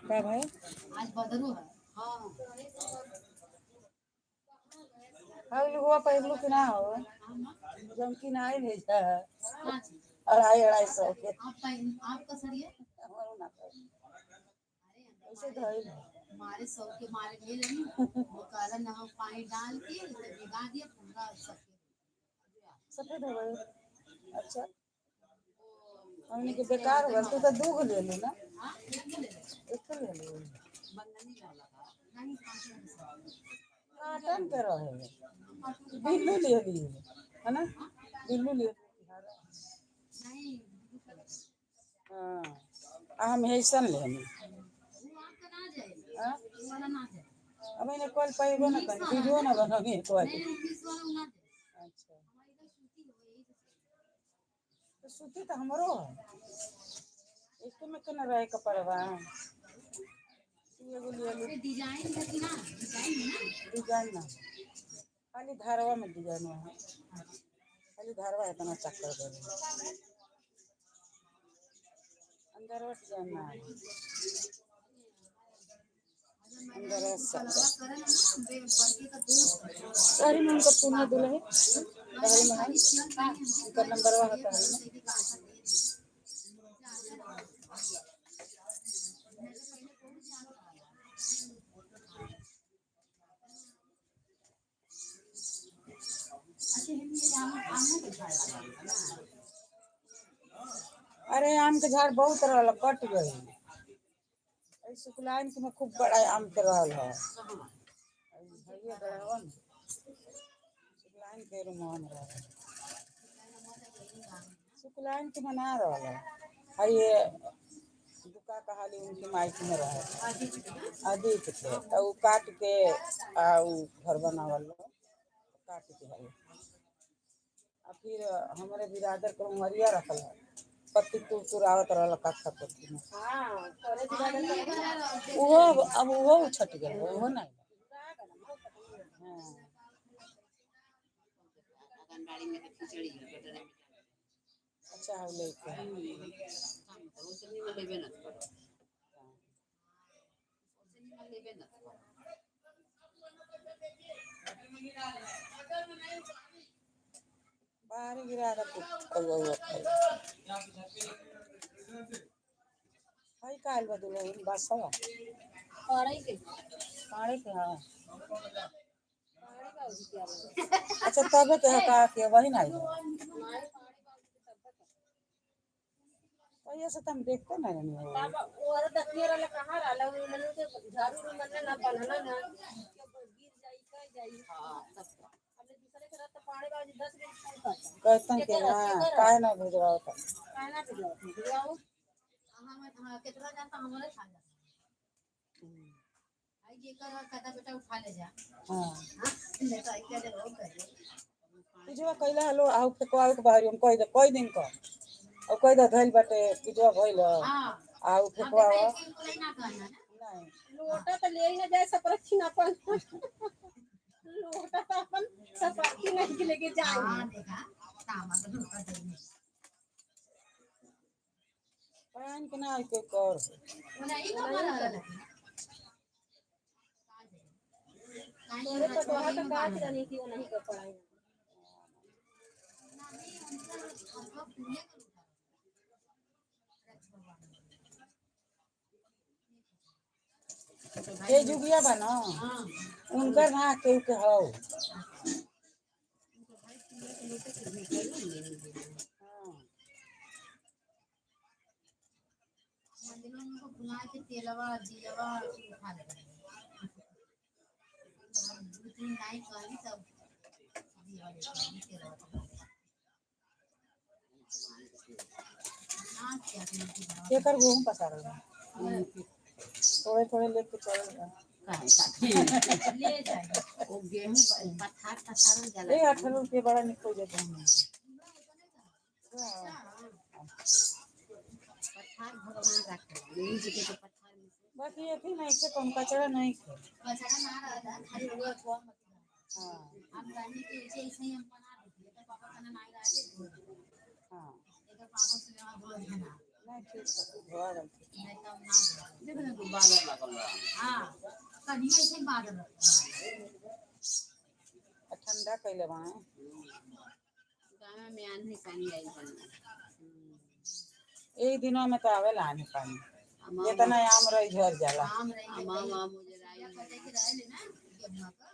का भाई? आज बदरू है। हाँ। हाँ लुगवा पहिरलू कि ना हो? हाँ माँ। जौन कि ना आइल है जा। कहाँ चीज? अढ़ाई अढ़ाई सौ के। आप पहन, आपका सरिया। हमारो ना पहिर। अरे ऐसे धइल है। मारे सौ के मारे ले लेनी, वो काला नमक पानी डाल के उसे भिगा दिया पूरा सफेद। सफेद हो गए। अच्छा, हमनी के बेकार हो गल। तू तो दू गो ले ली ना? हाँ, एक ही ले ले। एक ले ली। बंधनी वाला का नहीं, काटन से। काटन के रहे, बिल्लू ले ली है ना, बिल्लू ले। नहीं, ब्लू कलर। हाँ, आ हम ऐसन लेनी। वो आपका ना जाए। हाँ? वो वाला ना जाए। अब मैंने कल पहिबो ना करी, वीडियो ना बनबी कल। नहीं, 19 वाला ना जाए। अच्छा। हमारी इधर सूती हो यही तो। तो सूती तो हमरो है, इसके में के ना रहे कपड़वा। तू एगो ले ली। पे डिजाइन है कि ना? डिजाइन है ना? डिजाइन ना, खाली धारवा में डिजाइन है। खाली धारवा इतना चक्कर दे, अंदर डिजाइन ना है। अंदर सब कलवा करे ना बे बड़के का दोस्त है। शहरी में उनका पुण्य दुल्हे शहरी में है। उनका नंबरवा होता है ना। अरे आम के झाड़ बहुत रहल, कट गई। शुक्लाइन के में खूब बड़ा आम के रहल है। भैया गए न शुक्लाइन के रूम में रहल। शुक्लाइन के मना रहल है। ये दुका कहाली उनकी माइक में रहे अधिक थे तो उ काट के आ उ घर बनावल रहे, काट के हल। आ फिर हमरे बिरादर के उमरिया रखल है, पत्ती तुर तुरावत रहल कत्था पत्ती में। उहो अब उहो छट गेल, उहो नहीं। हाँ। आंगनबाड़ी में तो खिचड़ी है बटर में। अच्छा, हम लेके वो सब निमन लेबे न करो, वो निमन लेबे न करो। बाहर गिरा दे कौआ उआ खाई हई। काल बदल बसवा पढ़ाई के। पाड़े के। हाँ, अच्छा, तबे के हका के वही ना आई। से तो हम देखते ना रहनी हो। और देखिए रहले कहाँ रहले, उ मनु के झाड़ू उड़ू मने ना बन्हला ना गिर जाई कह जाई। हाँ, सब। हमने दूसरे के रहते पाड़े बाजी 10 मिनट फोन करता। कहतन के हाँ, काहे ना भेजवाओ त? काहे ना भेजवाओ, भेजवाओ। कितना जाता हमारे खा जाता। आई जेकर कहता बेटा उठा ले जा। हाँ। हाँ, ले तो आई क्या दे वो करे। पिजवा कैला हलो आउ फेकवावे के बाहरी। हम कह दे कई दिन क और कह दे धइल बाटे पिजवा भइल। हाँ। आउ अब फेकवावा। बेटा एक को ना कहना ना। नहीं। लोटा तो ले ही ना जाए सपरक्षी ना अपन, लोटा तो अपन सपरक्षी नहीं के लेके जाए। हाँ, देखा तामा तो धोखा देने। पान के ना के कर। वो नहीं का मरा लगे। तोरे पर तो तो काट रहनी थी, वो नहीं कर पढ़ाई। नहीं, उनका उनका पुण्य का लूटा। ये जुगिया बा ना, उनकर ना केहू के हौ। हाँ। मंदिरों में को बुला के तेलवा दियावा उठा ले। दो तीन नाई कहली तब दिया लेके आई तेलवा तो। ना क्या तुम केकर गेहूं पसारल बा? थोड़े थोड़े लेके चलल बा। काहे खातिर? ले जाए। वो गेहूं पठार पसारल जाला। ए 18 रुपये बड़ा निको जे गेहूं। पठार भगवान रखे यही जगह के पठार में से। बाकी अथी नहीं के कम कचरा नहीं के। कचरा ना रहता, खाली हो गया कौन मत। हाँ। हम रानी के ऐसे ऐसे ही हम बना देते हैं, पापा खाना नहीं रहे थे। हाँ। एकर पापा से यहाँ धो देना। नहीं, ठीक है, धोआ गल। नहीं तब ना धो। देख ना। बादल लागल बा। हाँ, कनियो ऐसे बादल रहल। आ ठंडा कइले बा। गाँव में आंधी पानी आई बन। एक दिनों में तो आवेला आनी पानी, जितना आम रही झर जाला। आम रही अमा मामा मुझे पूजा राई करे के रहे ना गेहुआ का।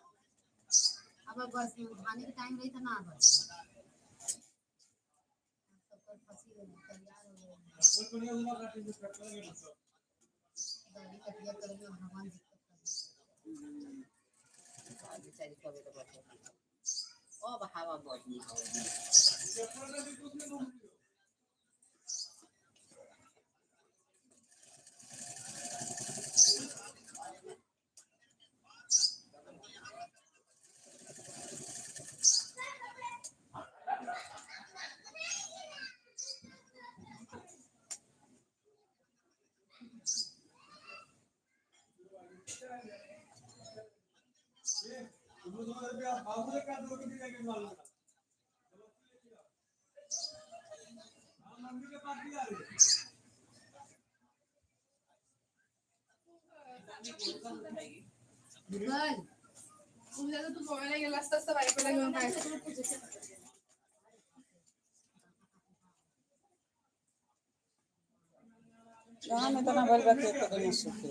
अब बस उठाने के टाइम रही तो ना बस सबकर फंसी गई, तैयार हो गई। दादी कटिया करे में भगवान दिक्कत कर। बेचारी कबे तो बैठे अब हवा बढ़ी। गूगल उद्या जर तू गोव्याला गेला असतास तर बायकोला घेऊन काय? गाँव में इतना भइल बा कि एक दिन सुखी।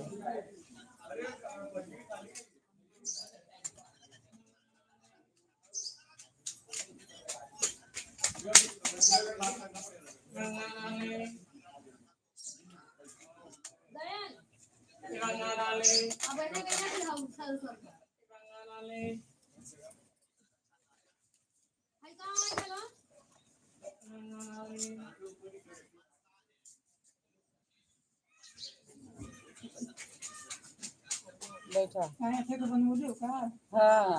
अब ऐसे कहना कि हम सर सर हाय कहाँ आए चलो। बैठा। काय थे बनवली का? हाँ।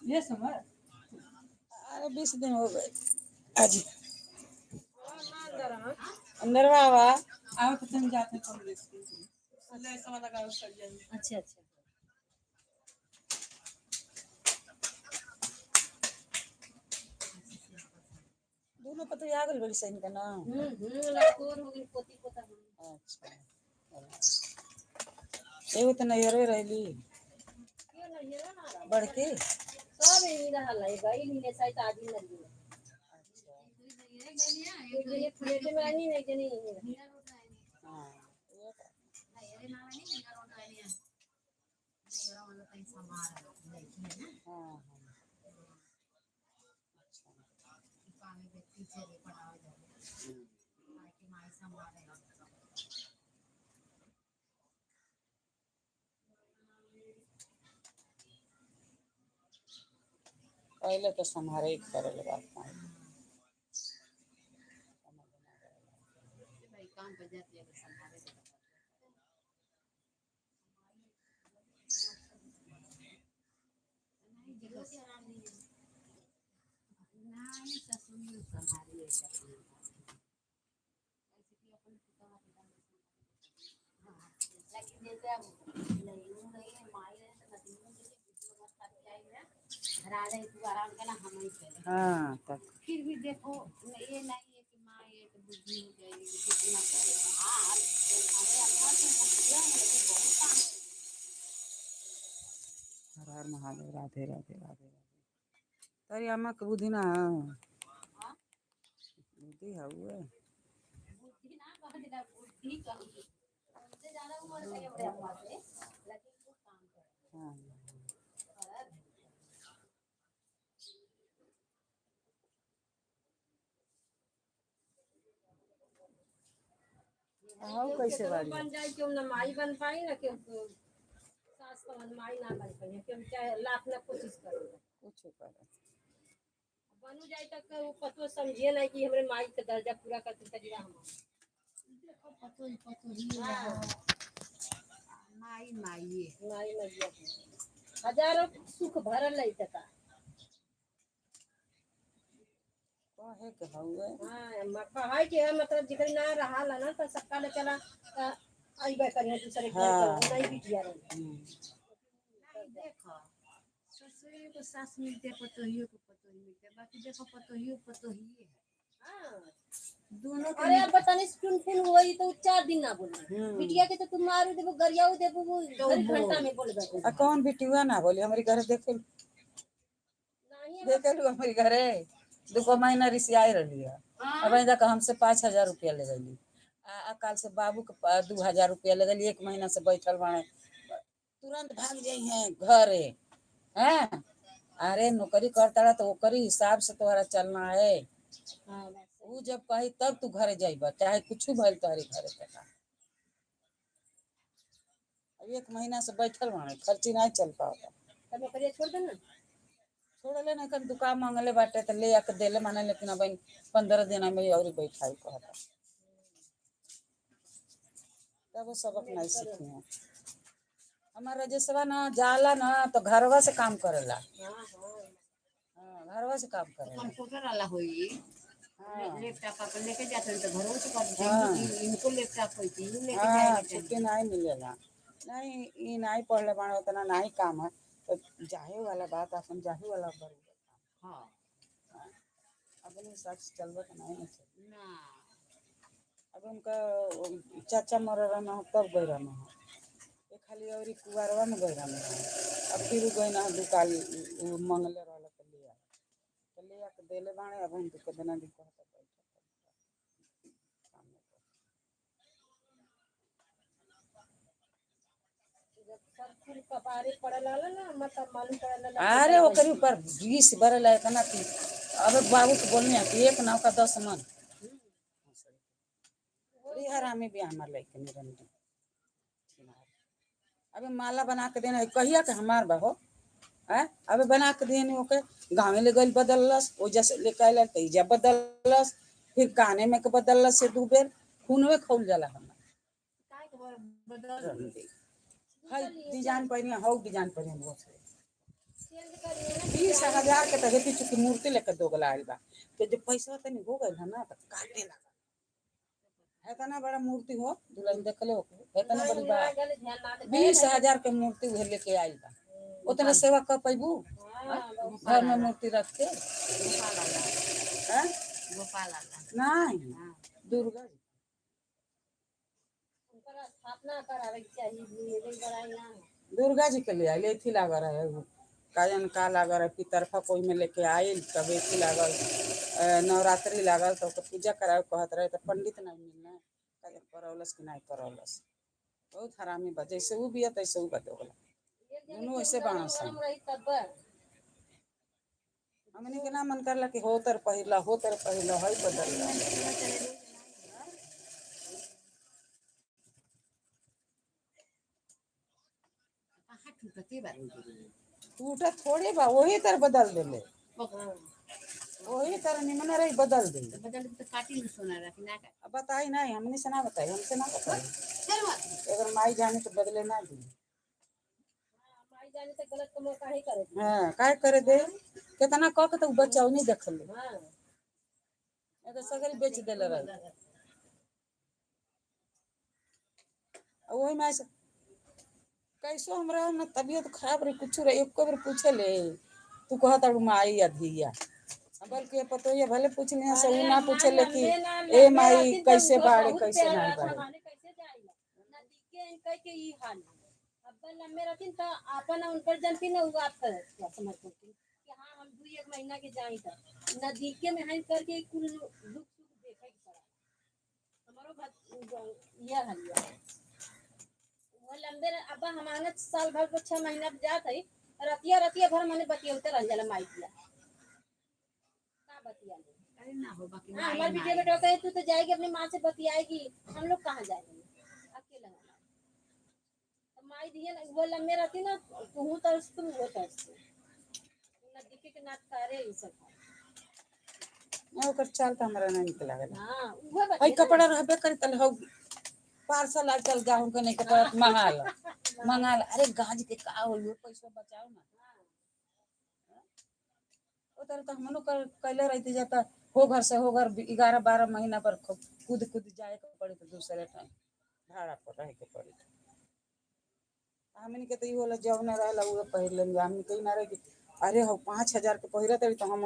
ये समर अरे 20 दिन हो गए आज। अंदर बाबा। आओ तो तुम जाते कॉलेज ले समाला गाव सर्जन। अच्छा अच्छा। दोनों पतो आ गइल बड़ी सही का ना। लड़कोर हो गई, पोती पोता हो गई। अच्छा, एगो तो नैहरे रहली। क्यों नहीं है ना? बड़की। सब यही रहल है, गई नहीं शायद आज ही मर गई। एक जने प्लेट में आनी, एक जने यही रही। हाँ। हाँ हाँ। पहले तो संहारे ही करेले बाप माई। भाई काम पे जाते हैं तो संभाले के पड़ता है। नहीं ससुर संभाले ऐसा अपना बाप। ऐसे कि अपन पुतवा के दाम से। हाँ, लेकिन जैसे अब नहीं हूँ रही है, माई रहे तो नदियों के लिए वीडियो मत करके आई है। घर आ जाए तू आराम करना, हम ही करें। हाँ तब। फिर भी देखो, ये नहीं है कि माँ ये तो बुद्धि हो जाएगी तो कितना करेगा। हाँ, हमें अम्मा से बुद्धियाँ हैं, लेकिन बहुत काम है। हर हर महादेव, राधे राधे राधे राधे। तारी अम्मा के बुद्धि ना है। बुद्धि हउए। बुद्धि ना कह देना, बुद्धि कम। उनसे ज्यादा उम्र है हमारे अम्मा से, लेकिन वो काम करे। हाँ। करत। हाउ कैसे बाड़ी? बन जाए क्यों ना माई बन पाई ना, क्यों सास तो माई ना बन पाई क्यों, चाहे लाख ना कोशिश करो। कुछ करे। बनू जाए तक वो पतो समझिए नहीं कि हमरे माई के दर्जा पूरा करते तरीका हम। देखो पतो ही पतो ही रहो। माई माई है। माई मजिया हजारों सुख भरल है तका। कहे के हउए। हाँ, कहे के है मतलब जिकर ना रहा ला ना तो सबका ले चला अइबे करिए दूसरे के घर। हाँ। नहीं बिटिया रही। नहीं देखो, ससुर को सास मिलते, पतोहियों को पतोही मिलते, बाकी देखो पतोहियों पतोही है। हाँ। दोनों के अरे अब बताने सुन फुन होई तो 4 दिन ना बोली। हम्म। बिटिया के तो तुम मारू देबो, गरियाऊ देबो, वो तो घड़ी बोल। घंटा में बोलबे। आ कौन बिटिया ना बोली? हमारी घर देखे। नहीं। देखे लू, हमारी घरे 2 महीना रिसियाई रही है। अब तक हमसे 5,000 रुपया ले गई। आ काल से बाबू के 2,000 रुपया ले गई। एक महीना से बैठल बाड़े, तुरंत भाग जाई हैं घरे हैं। अरे नौकरी करता तो ओकरी हिसाब से तोहरा चलना है। हाँ, बस। ऊ जब कही तब तू घरे जाइबा, चाहे कुछ भइल तोहरे घरे पे। अब एक महीना से बैठल बाड़े, खर्ची नहीं चल पाता। तब नौकरिया छोड़ दे ना। छोड़ले ना कर, दुकान मांगले बाटे तो ले आके देले माने, लेकिन अब 15 दिन में और बैठाई कहता, तब वो सबक नहीं सीखी है। हमारा राजेशवा ना जाला ना तो घरवा से काम करेला। हाँ हाँ हाँ, घरवा से काम करेला। कंप्यूटर वाला होई। हाँ। लैपटॉप अपन लेके जाते हैं तो घरों से कर। हाँ। इनको लैपटॉप होई थी, लेके हाँ। जाए। छुट्टी नहीं मिलेला। नहीं, ई नहीं पढ़ले बाड़े, उतना नहीं काम है तो जाहे वाला बात अपन जाहे वाला बरोबर। हाँ। अपने हिसाब से चलबे तो नहीं ना चल। ना। अब उनका चाचा मर रहना हो तब गई रहना हो, ये खाली और कुआरवा में गई रहना हो। अब फिर गई ना दुकान, उ मंगले रहल तो ले आ, तो ले आके देले बाड़े। अब हम तो देना भी कहता बैठा काम में। जब सब कुल कपारे पड़ल आला ना, मतलब मालूम पड़ल आला। अरे ओकरे ऊपर 20 बरल है इतना कि अब बाबू के बोलने कि एक नाव का 10 मन। बड़ी हरामी भी हमार लड़के निरंजन। अबे माला बना के देना है कहिया के हमार बा हो हैं। अबे बना के देने ओके गाँव ले गइल, बदललस, ओजा से लेके आइल तो इजा बदललस, फिर काने में के बदललस से 2 बेर खूनवे खौल जाला हमार। काय के बदल? हई डिजाइन पहिनी हौ, डिजाइन पहिनी बहुत है। चेंज करिए ना। 20,000 के तो हेती चुकी मूर्ति लेके दोगला आइल बा, तो जो पैसा तनी हो गइल है ना तो काटे लगा। इतना बड़ा मूर्ति हो दुल्हन देखले हो, इतना बड़ी बा। गले ध्यान ना दे। 20,000 के मूर्ति उहे लेके आइल बा। उतना सेवा कर पैबू? हाँ। घर में मूर्ति रख के? गोपाल आला। हैं? गोपाल आला। नहीं। हाँ। दुर्गा जी। उनकर स्थापना करावे के चाहिए, मेरे बड़ाई ना। दुर्गा जी के ले आइल, एथी लागल रहे उ। का जाने का लागल रहे, पितरफा कोई में लेके आइल तब एथी लागल। नवरात्रि लागल तो ओकर पूजा करावे कहत रहे तो पंडित नहीं मिलना, का जाने करौलस कि नहीं करौलस। बहुत हरामी बा, जैसे ऊ बिया तैसे ऊ बा दोगला। एक जगह दुनू ऐसे गरम बाणस गरम रही तब। हमनी के ना मन करला कि हो तर पहिरला, हो तर पहिरला, हई बदलला। कहाँ टूटते बारू? टूटा थोड़े बा, वही तर बदल देले, वही तर निमन रही बदल देले। बदल तो काटी न सोना रखी ना काटी। अब बताई नहीं, हमने से ना बताई, हमसे ना बताई। चल मत। अगर माई जाने तो बदले ना दी। माई जाने तो गलत कमो काहे करे? हाँ, काय करे दे, कितना कह के तो बचाव नहीं देखल। हाँ। अगर सगरी बेच देले रहे। आ वही में ऐसे कैसो हमरा ना तबीयत खराब रही, कुछ रही, एको बेर पूछे ले तू कहत अड़ू माई या धिया, बल्कि पतो ये भले पूछने से ऊ ना पूछे ले कि ए माई कैसे बाड़े, कैसे नहीं बाड़े। कैसे जाइला नदी के कह के ई हाल अब्बा लम्बे रहतीन तो आपन उनकर जानती ना, उ आप कर समझ सकती कि हाँ, हम 2 1 महीना के जाई त नदी के में हन करके कुल दुख सुख देखे के पड़ा। हमारो यह हाल है, वो लंबे अब्बा हमारे साल भर को 6 महीना पे जात है, रतिया रतिया भर माने बतियौते रह जाला माई दिया का बतिया ले। अरे ना हो बाकी। हाँ, हमारे बेटे बेटा कहे तू तो जाएगी, अपनी माँ से बतियाएगी, हम लोग कहाँ जाएंगे अकेला वाला। तो माई दिए ना, वो लम्बे रहती ना, तू तरस तुम वो तरस नजदीकी के नाथ करे ये सब। ना, ओकर चाल तो हमरा नहीं निक लागल। हाँ, वो हई कपड़ा रहबे करी तल हौ पार्सल आजकल गाँव के नहीं कपड़ा मंगा ला, मंगा ला। अरे गाज के का हो, पैसा बचाओ ना। ओ तरह तो हमनो कर कैले रहते जाता हो घर से हो घर 11-12 महीना पर कूद कूद जाए के पड़ी तो दूसरे टाइम भाड़ा पर रहे के पड़ी। हमनी के तो ई होला, जौन रहेला उहे पहिर लेन। हमनी के ई ना रहे कि अरे हो 5,000 के पहिरत रही तो हम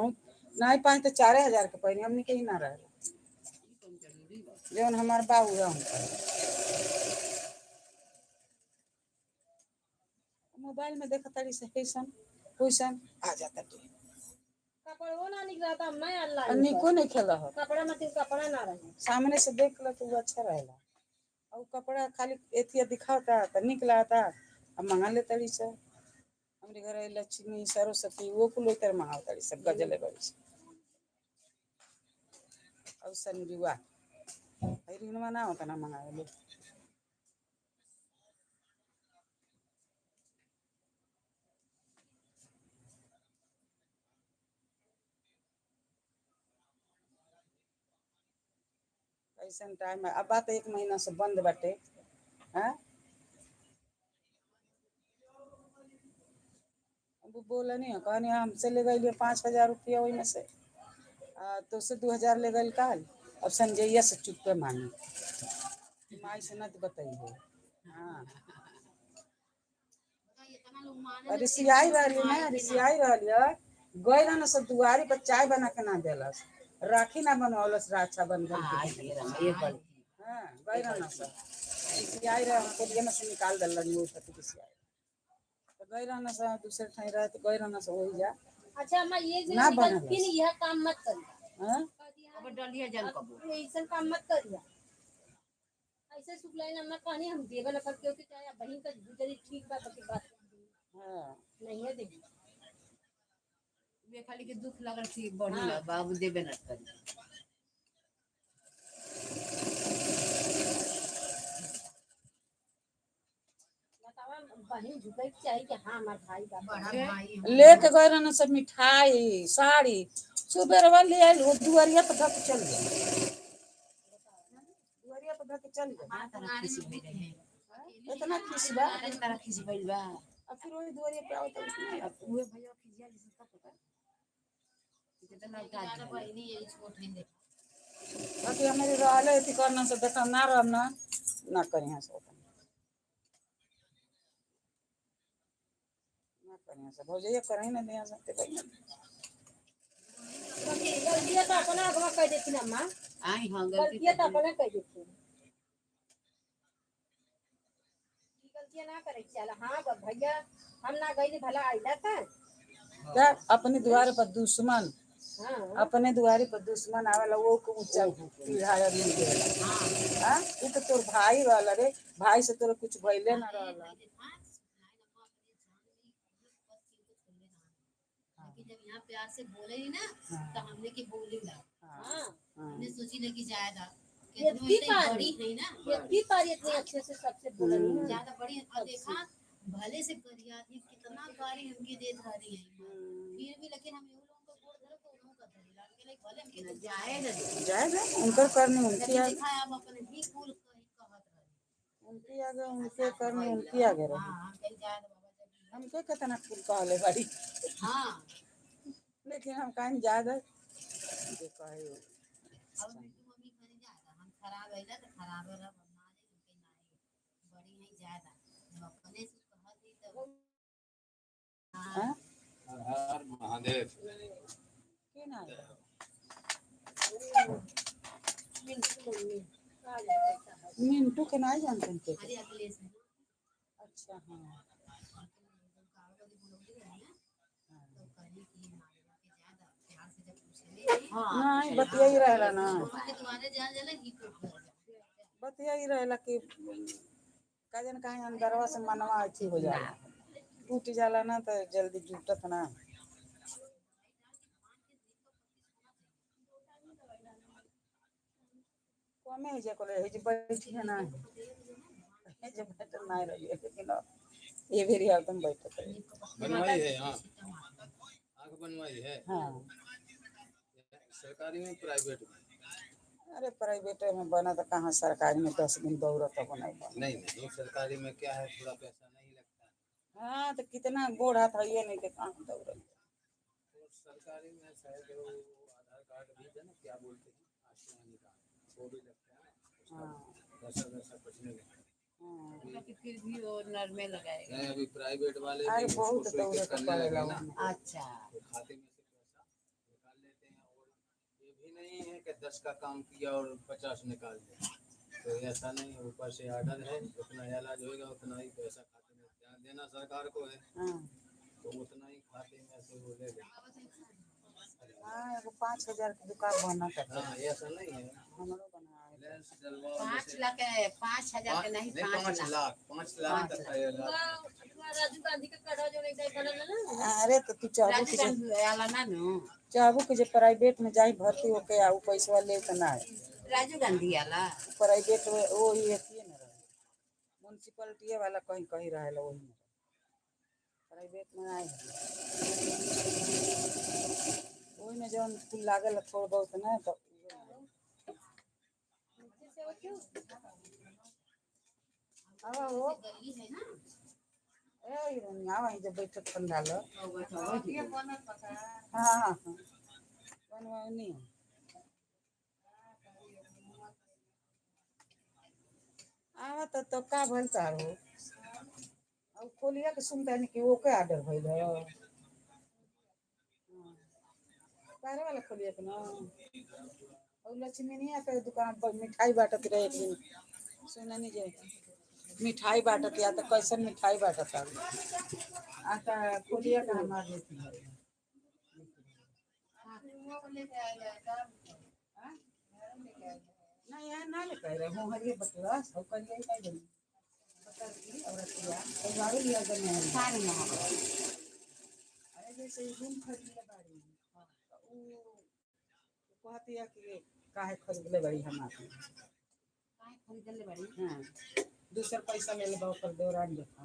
नहीं पाँच तो 4,000 के पहिरी। हमनी के ई ना रहेला। जौन हमार बाबू है उनकर। मोबाइल में देखा तारी से ऐसन वैसन आ जाता टे। कपड़ो ना निकला था मैं और अल्लाह निको नहीं खेला हो। कपड़ा मत कपड़ा ना रहे। सामने से देख लो तो वो अच्छा रहेला। और कपड़ा खाली एथिया दिखावता त निक लागता आ मंगा ले तड़ी से। हमरे घर लक्ष्मी सरस्वती वो कुल तर मंगाव तड़ी सब गजले बड़ी से। और संजुआ हरिनवा ना होता ना मंगावे। ऐसन टाइम है। अब बात एक महीना से बंद बाटे। हाँ अब वो बोला नहीं कहनी हमसे ले गई 5,000 रुपया वही में से तो उसे 2,000 ले गई काल। अब संजय से चुप पे मांगी माई से न बताइए। हाँ इतना लोग माने रिसियाई रहली ना, रिसियाई रहली है। गई रहन सब दुआरी पर चाय बना के ना देलस, राखी ना बनवलस रक्षा बंधन हाँ, के दिन। ये रहा, ये गलती। हाँ गई रहन सब रिसियाई रह हमको लिए में से निकाल देलन वो पति रिसियाई तो गई रहन सब दूसरे ठाई रहे तो गई रहन सब वही जा अच्छा अम्मा ये ना निकल बनल फिर यह काम मत करिए। हाँ अब डलिया जल कबो ऐसा काम मत करिए। ऐसे शुक्ला ना अम्मा कहनी हम देवे ना कर क्योंकि चाहे बहन का गुजरी ठीक बा बाकी बात हाँ नहीं है देवी। वे खाली के दुख लगल कि बढ़ी ना बाबू देबे न करी। बतावा बहन झुके के चाही कि हाँ हमार भाई बा। बड़ा भाई है। लेके गए रहन सब मिठाई साड़ी सुबेरवा ले आइल वो दुआरिया पर धक चल गए, दुआरिया पर धक चल गए। हाँ, तारा खिसी भइल रहे। इतना खुश बा अरे तारा खिसी भइल बा। और फिर वही दुआरिया पे आवत नहीं। अब उहे भैया खिसिया जैसे तब पता कितना ज्यादा काज है। बहिनी यही छोट है देखा। बाकी हमारे रहले अथी करना से देखा ना रहब ना ना करी यहाँ से ओपन ना करी यहाँ से भौजैया करही ना दिया से ते बाकी गलतियाँ तो अपना अगवा कह देती ना अम्मा। आई हां गलती गलतियाँ तो अपना कह देती, ई गलतियाँ ना करे के चाला। हाँ भैया हम ना गई भला आइला था। क्या अपने दुआरे पर दुश्मन, हाँ अपने दुआरे पर दुश्मन आवेला वो को ऊंचा पीढ़ा मिल गेला। हाँ उ तो तोर भाई रहला रे, भाई से तोर कुछ भइले ना रहला। लेकिन जब यहाँ प्यार से बोले ही ना तो हमने के बोली ना हाँ हाँ हाँ हमने सोची ना कि जायदा ये कितनो भी इतनी पारी। बड़ी है ना, इतनी पारी इतनी अच्छे से सबसे बोलनी। ज्यादा बड़ी है। और देखा भले से करिया थी कितना गाड़ी हमके देत रही है फिर भी, लेकिन हम इन लोगों को गोड़ धरो तो उन्हों का धरे लागे लाइक भले हमके तो जाए ना दे। जाए ना उनकर करनी उनकी लेकिन आगे, देखा आप अपन ही कुल कही कहत रहे। उनकी आगे उनके करनी उनकी आगे रहे। हां हम कहीं जाए तो बाबा जब हमके कितना कुल कहले बाड़ी, हां लेकिन हम कहीं ज्यादा जे कहे अब बिट्टू मम्मी कहीं जाता हम खराब है ना तो खराब है रब हम ना जाए कहीं ना बड़ी नहीं जाता जब अपने से कहत ही तब हाँ हर हर महादेव। के ना मिंटू मम्मी आ जाता है। मिंटू के ना जानते हैं के। अरे अखिलेश है ना अच्छा हाँ तो कही कि मारे के ज्यादा प्यार से जब पूछले हां नहीं बतिया ही रहेला ना, के तुम्हारे जान जाला की को बतिया ही रहेला कि का जन कहीं अंदरवा से मनवा अथी हो जाला, टूट जाला ना तो जल्दी जुटत ना। कमे है जे कोले है जे बैठी है ना, है जे बैठल ना रही है, लेकिन अब ये भी एकदम बैठत रही। बनवाई है यहाँ आंख बनवाई है हाँ सरकारी में प्राइवेट में? अरे प्राइवेट में बना तो कहाँ सरकारी में 10 दिन दौड़त तो बनाई बना। नहीं नहीं सरकारी में क्या है थोड़ा पैसा नहीं लगता। हाँ तो कितना गोड़ हाथ है ये नहीं कि कहाँ दौड़ल। तो सरकारी में शायद वो आधार कार्ड भी है ना, क्या बोलते हैं आयुष्मान कार्ड, वो भी लगता है उसका। हाँ पैसा वैसा कुछ नहीं लगता। हाँ बाकी फिर भी वो नरमे लगाएगा। नहीं अभी प्राइवेट वाले अरे भी बहुत उसको दौड़े स्वीकृत के करने लगे पड़ेला ना, ओमे। अच्छा तो खाते में से पैसा निकाल लेते हैं। और ये भी नहीं है कि कि 10 का काम किया और 50 निकाल दिया, तो ऐसा नहीं है। ऊपर से ऑर्डर है, उतना इलाज होएगा उतना ही पैसा खाते में ध्यान देना सरकार को है, हाँ तो उतना ही खाते में से वो ले लें। हाँ, एगो 5,000 के दुकान बना करते। हाँ, ऐसा नहीं है। हमरो बनाए। लेंस डलवाओ पाँच जैसे लाख के, 5,000 के नहीं, नहीं, 5 पाँच लाख। लाख, 5 लाख तक का इलाज। राजीव गांधी के कड़ा जो नहीं बनल ना। अरे तो तू चाहबू राजीव कि जे गांधी वाला ना नु। चाहबू कि जे प्राइवेट में जाई भर्ती होके आ उ पैसवा ले के ना आए। राजीव गांधी वाला। प्राइवेट में वो ही अथिए न रहे, म्युनिसिपैलिटी वाला कहीं कहीं रहेला वही में, प्राइवेट में आए। ओही में जौन कुल लागल है थोड़ बहुत ना तो आवा हो। गली है ना। ए हिरोनी, आवा जब बैठक ठंडा लो। हाँ हाँ हाँ, बनवानी है। आवा तो का भइल तार हो? अब खोलिया के सुनता नहीं कि ओके ऑर्डर भइल है। तारे वाला खोलिया के ना और लक्ष्मीनिया के दुकान पर मिठाई बांटत रहे एक दिन, सुननी जे मिठाई बांटत या तो कैसन मिठाई बांटत आ। आ त खोलिया के हमार देती है। ना यहाँ ना ले कह रहे हूँ, हरिये बतला सब करिए ही नहीं बनी बता और रतिया तो गाड़ी लिया गने है। सारे मोहब्बत। अरे जैसे ई रूम खरीद ले बाड़ी तो ऊ कहती है कि काहे खरीद ले बाड़ी हम आपन। काहे खरीदले बाड़ी? हाँ, दूसर पैसा ले ले ओकर दौरान देखा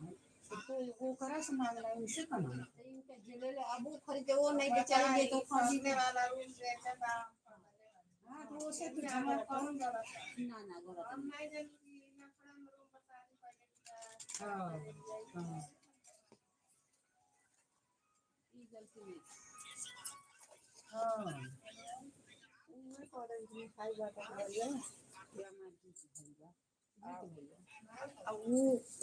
तो ओकरा से मांगला, इनसे कमाना। तो इनके जिले ले अब वो खरीदे वो नहीं बेचारे ये तो खरीदने वाला। हाँ, तो उसे तू झगड़ा कर। ना ना गलत। हाँ हाँ। ई गलती नहीं। हाँ, उहे करे मिठाई बाटत रहिए या मार जीत भइल बा। आ ऊ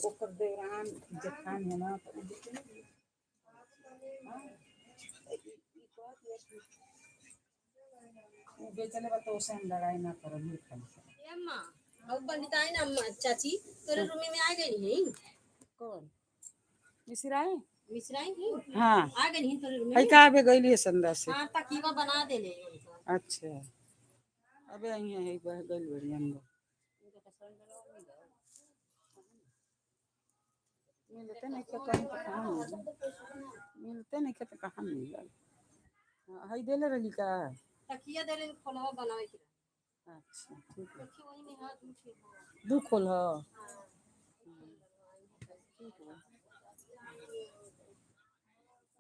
ओकर देवरान जेठान है ना तो ऊ बेचले भी। हाँ, ई कहत है कि ऊ बेचले बा तो उसे हम लड़ाई ना करब ही खाली से। ए अम्मा, और पंडित आई ना अम्मा चाची तोरे रूम में आ गई है। कौन मिश्राई? मिश्राई ही। हाँ। आ गई है तोरे रूम है में। का अबे गइली संदा से। हाँ, तकीवा बना देले उनका। अच्छा, अबे आई है बह गइल बड़ी अंदर। मिलते नहीं के कहीं तो कहाँ मिले, मिलते नहीं के तो कहाँ मिलल। हाँ, हई देले रहली का? तकिया देले खोलवा बनावे के। अच्छा ठीक है। देखी वही में हाथ उठे। दू खोल ह। ठीक है,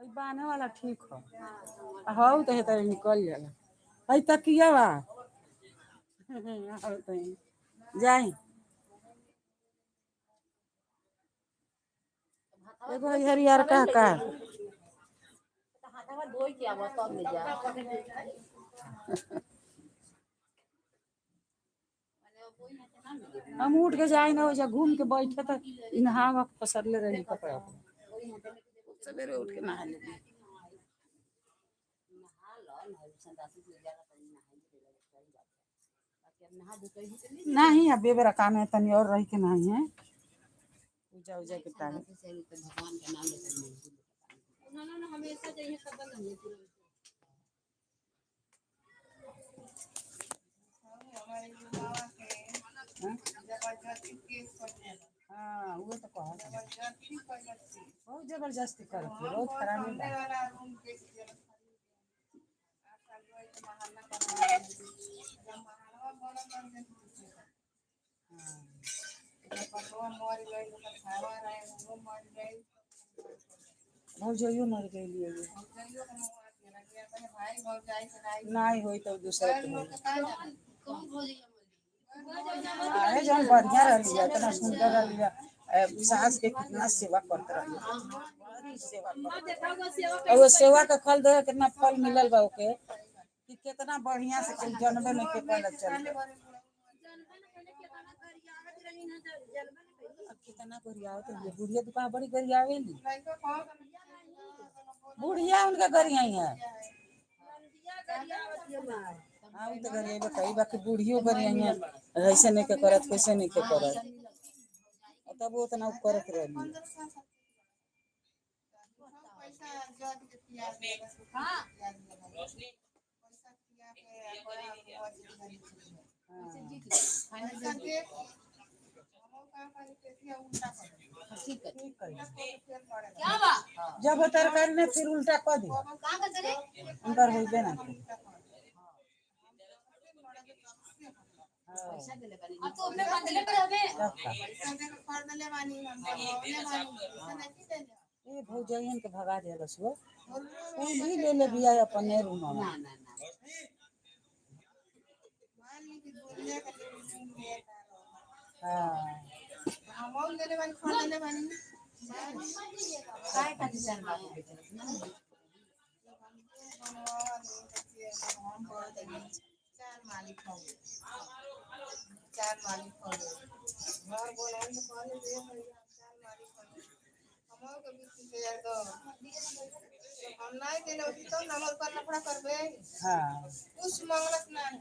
हई बान्हे वाला ठीक ह। हौ तो हे तरे निकल जाला। हई तकिया बा हौ तो जाई एगो हई हरियर का का। तो हाथवा धोई के आवा तब ले जा। हम उठ के जाए ना ओजा घूम के बैठे त नहावा पसरले रही कपड़ा। सवेरे उठ के नहा लेली। नहा लो, नहा संदासी से जाला तनी नहा ले सही बात है। बाकी अब नहा धो के ही तो नहीं। नहीं, अब बेबरा काम है तनी और रही के नहीं है पूजा उजा के टाइम। संदासी से तो भगवान का नाम लेते नहीं। ना ना ना, हमेशा जाइए सब बंद हो पूरा। हाँ, वो तो कहत है। बहुत जबरदस्ती करती है, बहुत खराबी बा। भौजाइयो मर गई है। नहीं होई तो दूसरा के होई। कौन भौजाई मर गई? अरे जौन बढ़िया रही है, इतना सुंदर रही है, सास के कितना सेवा करत रही, बड़ी सेवा अम्मा करत। देखा होगा सेवा। और वो सेवा का फल दे कितना फल मिलल बा ओके कि कितना बढ़िया से कोई जनबे नहीं के पहले चल। जनबा न पहले केतना गरियावत रही ना, जनबा न कही। अब कितना गरियावत है बुढ़िया, दुकान बड़ी गरियावेली बुढ़िया, उनका गरियाई है। नंदिया गरियावत है मार। हाँ उ तो गरिएबे करी, बाकी बूढ़ियो गरिया ऐसे नहीं के करत, कैसे नहीं के करत। आ तब वो उतना करत रहली। पैसा जद के पिया हाँ पैसा पिया के बड़ा हाँ। पैसा दे हम का करी के उल्टा कर ठीक है। ठीक कही। फिर पड़े क्या बा जब वो तरकारी ने फिर उल्टा कर दिया, का करते रे? उनकर होइबे ना करी। हाँ, पैसा देले बानी। अब तो अपने बंदले पर हमें तब का। पैसा दे के खरीदले बानी हम बनवले बानी पैसा नहीं देले। ए भौजाइन के भगा देलस वो, उ भी ले ले बिया अपने रूम में। ना ना ना। मान ली कि दुनिया के लिए हाँ हम देले बानी खरीदले बानी। काय खातिर चार बाबू बेचलस ना। चार मालिक हो गए, चार मालिक हो गए। घर बोलाए तो कहले जे भैया चार मालिक हो गए, हमरो के 20,000 दो। हम नहीं देले होती तो नमर पर लफड़ा करबे। हाँ कुछ मांगलस नहीं।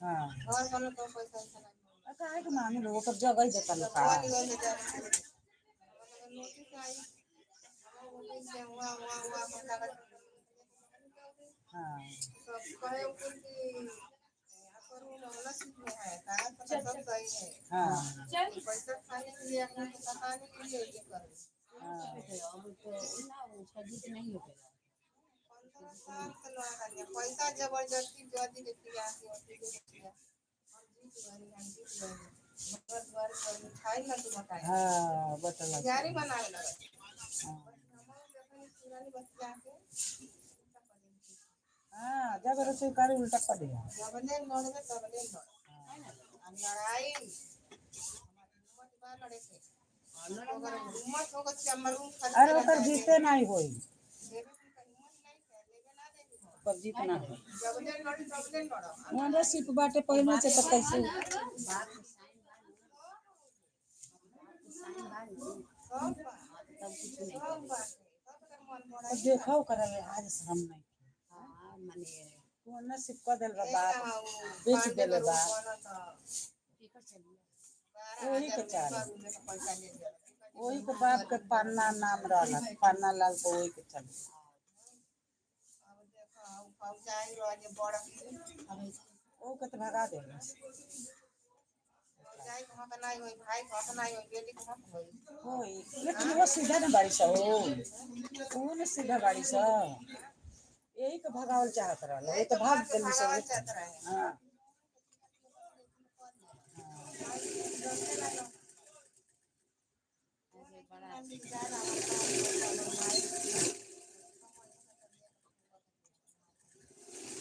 हाँ घर बनल तो पैसा ऐसा नहीं। आ काहे के मांगे लोग, ओकर जगह ही देता लोग का। बोली गई जा नोटिस आई, हम बोले से हुआ हुआ हुआ पैसा का। हाँ सब कहे कुल कि यहाँ पर वो मामला ठीक में है, कागज पत्र सब सही है। हाँ पैसा खाने के लिए अपना पैसा खाने के लिए ये करो। हाँ अब तो ना उसका जीत नहीं होगा। 15 साल से ना करिए, पैसा जबरदस्ती जदी के खिला के ओती के खिला। हम जीत गए, हम जीत गए, घर द्वार पर मिठाई लड्डू बटाए। हाँ बतला। तैयारी बनावे लगे। हाँ हम जखन पुरानी बतिया के उल्टा कर देली। हाँ, जब रसोई करे उल्टा कर दिया। जबले लड़बे तबले लड़ आ लड़ाई हमार हिम्मत बा लड़े के। अगर हिम्मत हो गई हमर रूम खाली अरे ओकर जीते नहीं होई। देवे के हिम्मत नहीं है, लेवे ना देवी हो। ओकर जीत ना होई। जबले लड़ी तबले लड़ो। वहाँ सिप बाटे पहले से तो कैसे। बाप के साइन बा ना। बाप के साइन बा ना। सब बा, तब कुछ नहीं। सब बात है, सब कर मन बड़ा। तो देखो कर आज शर्म नहीं। हाँ माने वो न सिप कर देल बा बाप, बेच देले बा। पेपर चलिए। वही के चाल, वही के बाप के पन्ना नाम रहल, पन्ना लाल को वही के चल। अब देखो फौजाई रह बड़ा। ओ के तो भगा देलस। फौजाई के हक नहीं होई, भाई के हक नहीं होई, बेटी के हक होई। होई, लेकिन वो सीधा न बाड़ी सा, वो न सीधा बाड़ी सा, यही के भगावल चाहत रहल, वो तो भाग गेली भगावल सब। चाहत रहे। हाँ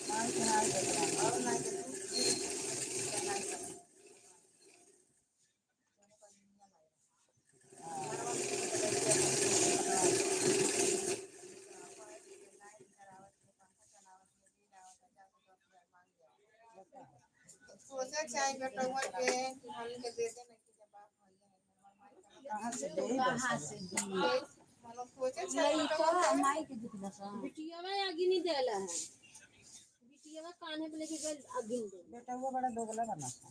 माई के नाई देखना। और नहीं तो दूध नहीं करना। सोचे चाहे बेटवा के कि हमनी के दे दे नहीं कि जब बाप भैया है हमर माई का। कहाँ से दे? कहाँ से दी? मनो सोचे चाहे लइका बेटवा के। माई के दुख दसा। बिटिया आगे नहीं देला है, बिटिया कान्हे पे लेके गइल आगे नहीं देला। बेटा वो बड़ा दोगला बना था,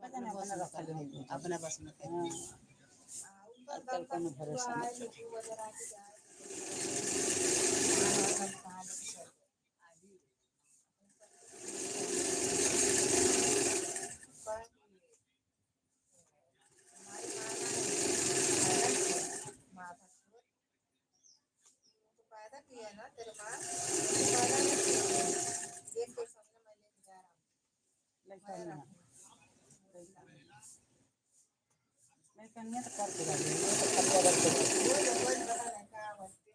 पता नहीं अपना रखल है। अपना बस में कर। हाँ, आजकल कोनो भरोसा नहीं। पैदा किया ना तेरे माँ पैदा नहीं किया, देख के सामने मैं लेके जा रहा हूँ। लइका ना, लइकनिया तो कर देगा, ये तो खर्चा कर देगा। रोज रोज बता रहे का बोलते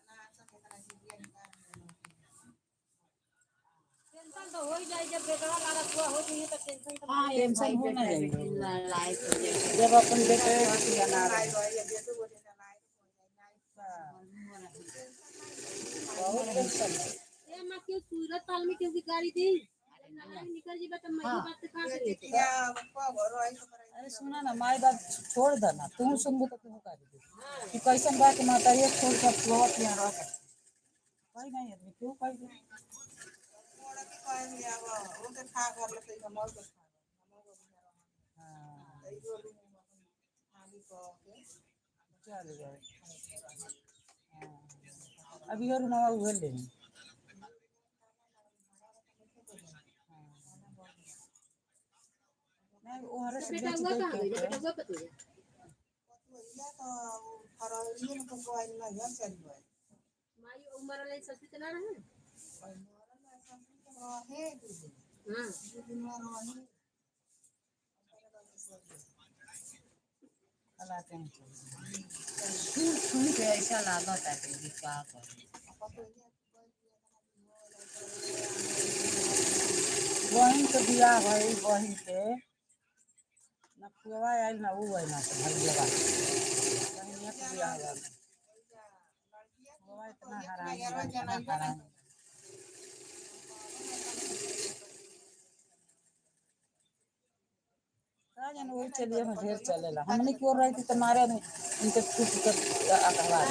आना सब इतना जीविया निकाल। टेंशन तो हो ही जाए जब बेटवा लागत हुआ हो जाइए तो टेंशन तो हाँ टेंशन भाई हो ना बेटा जाई। बेटी लायक हो जाए। जब अपन बेटे हथिया ना आई रहे। गई बेटो बोले ना आई हो जाए बहुत टेंशन है। ए माँ क्यों सूरत ताल में क्यों गाड़ी दी? अरे निकल जीबा त माई बाप त कहां से लेते? अरे सुना ना, माई बाप छोड़ दे ना, तू सुनबू तो तू कर दे कि कैसन बा के माता ये छोड़ के प्लॉट यहाँ रह सकती। कहीं नहीं आदमी क्यों कही दे। हाँ, चल गए। हाँ, अभी और नवा उहे ले। नहीं, ओहरे से बेटा बेच हुआ दे कहां गई? के। बेटा हुआ पतो है। माई उमर वाले ससुर त ना रहे। हां, खलाते हैं चल। सुन सुन के ऐसा लागत है कि का करी। बहिन के बियाह भइल, बहिन के ना फुआ आयल ना ऊ आयल ना भैया। बहिनिया के बियाह भइल, फुआ इतना हरामी बा, इतना हरामी। का जाने, वही चलिए में ढेर चलेला। हमने क्यों रही थी तो मारे में इनके छूट कर अखबार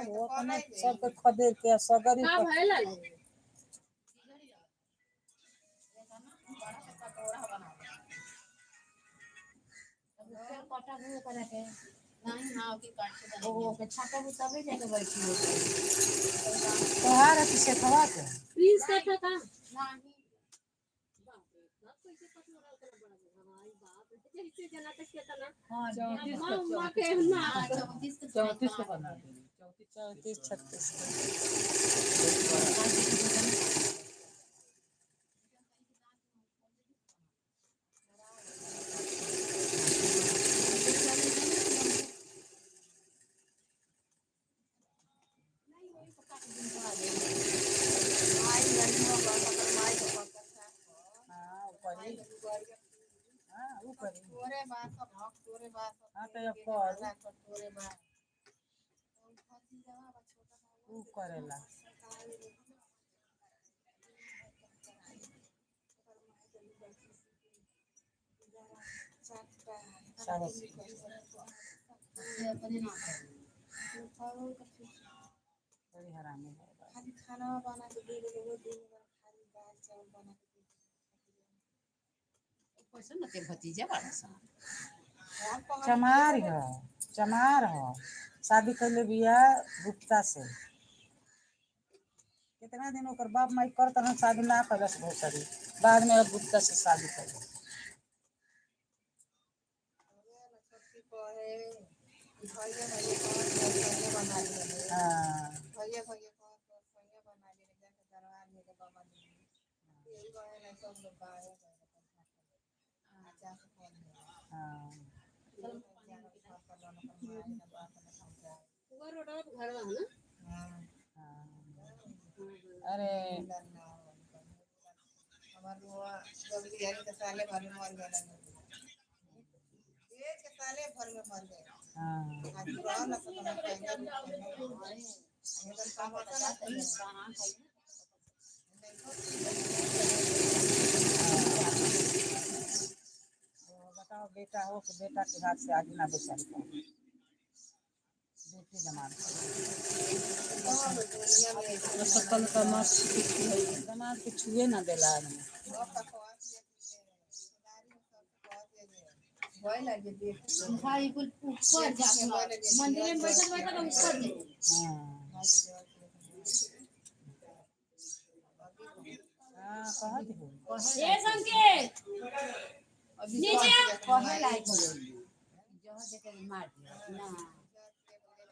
वो अपने सबके खदेड़ के सगरी। का भइल? कटा हुए करा के नहीं, हाँ, के काट के ओ के छापा तबे जाके बैठी हो। तोहार अथी सेखवा के। प्रिंस का था का? नहीं। बाप रे बाप, कैसे पटोरा उतना बड़ा बड़ा! भाई बाप रे, जैसे जना तक केतना। हाँ। 34। अम्मा उम्मा के ना। 34 के। 34 के बना देंगे, 34। 34 36 के। हाँ, ऊपर ही, हाँ, ऊपर ही। हाँ, तो अब कर ऊ करेला। शाबाश। से अपने ना करी। बड़ी हरामी है। खाली खाना बना के दे दे, वो दिन भर खाली दाल चावल बना के दे। पैसा न के भतीजा बड़ा सा। चमार ह, चमार ह। शादी कैले बिया गुप्ता से। कितना दिन ओकर बाप माई कर तरह शादी ना कैलस भोसड़ी, बाद में अब गुप्ता से शादी कैलस। हाँ। भैया भैया कह संगे बना ले, जाके दरबार में के बाबा जी यही कहे ना, सब लोग बाहर अच्छा से कह हाँ। हुआ रोडवा पे घरवा है ना? हाँ। अरे। हमार रुआ जब बिहारी के साले भर में मर गए, बेच के साले भर में मर गए। हाँ। आज रह ना सकना खाएंगे काम होता ना। कहाँ खाई? तो बताओ, बेटा हो कि बेटा के हाथ से आगे ना बेचारी को बेटी दमाद। सकल का मस्त है। दमाद के छुए ना देला आदमी। भाई कुल ऊपर जाके मंदिर में बैठल बैठल ऊपर जाए। हाँ हाँ, कहत हो। ए संकेत, अभी नीचे आ। कहे लायक हो गई, जहाँ देखे मार दिया ना।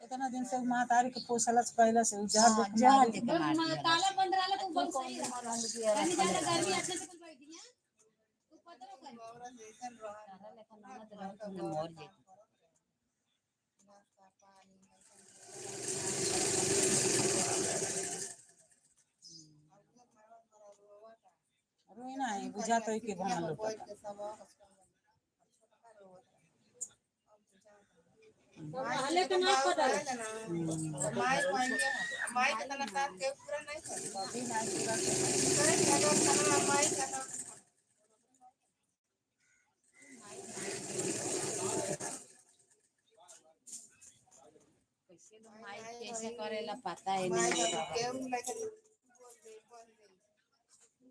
इतना दिन से महतारी के पोसलस पहले से उ जहर हाँ, देख जहर मारी। देके मार दिया। ताला बंद रहला तो बंद सही रहा। और हम के तनी ज्यादा गर्मी अच्छे से कुल बैठ गई हैं तो पतरो कर। तारा लेखा ननद रहत तो मर जेती। रोई ना है, बुझा तो के भना लौटता। तो रहले के ना कदर। माई पाएंगे, माई के तना साथ के पूरा नहीं करे। कभी नहीं पूरा करे अगर खाना माई का तो कैसे लोग माई कैसे करेला पता है माई नहीं। का केहू लेके बोल दे बोल दे।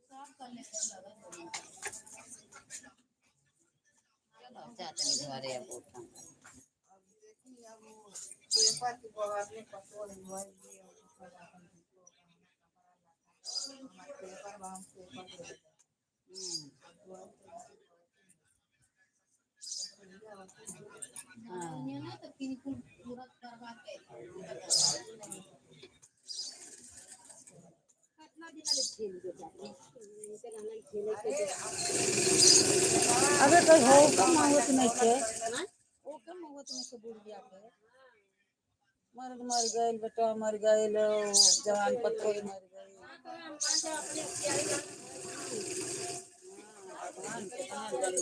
सब कर लेते लगत होई। चलो अब जाते नहीं घरे, अब उठम। अब देखी, अब वो पेपर के बवाल में पटोल मोबाइल भी और ऊपर अपन हमारे पेपर बा, हम पेपर दे देते। हाँ। ना तो किन कुल पूरा बर्बाद कर। कितना दिन ले खेल के जाए इनके रहना खेले के। अबे कोई हो कम होत नहीं के, ओ कम होत नहीं के। बुढ़िया के मर्द मर गइल, बेटा मर गइल, जवान पत्थर मर गइल। तो हम पांच अपने प्यारी। भगवान कितना दंड,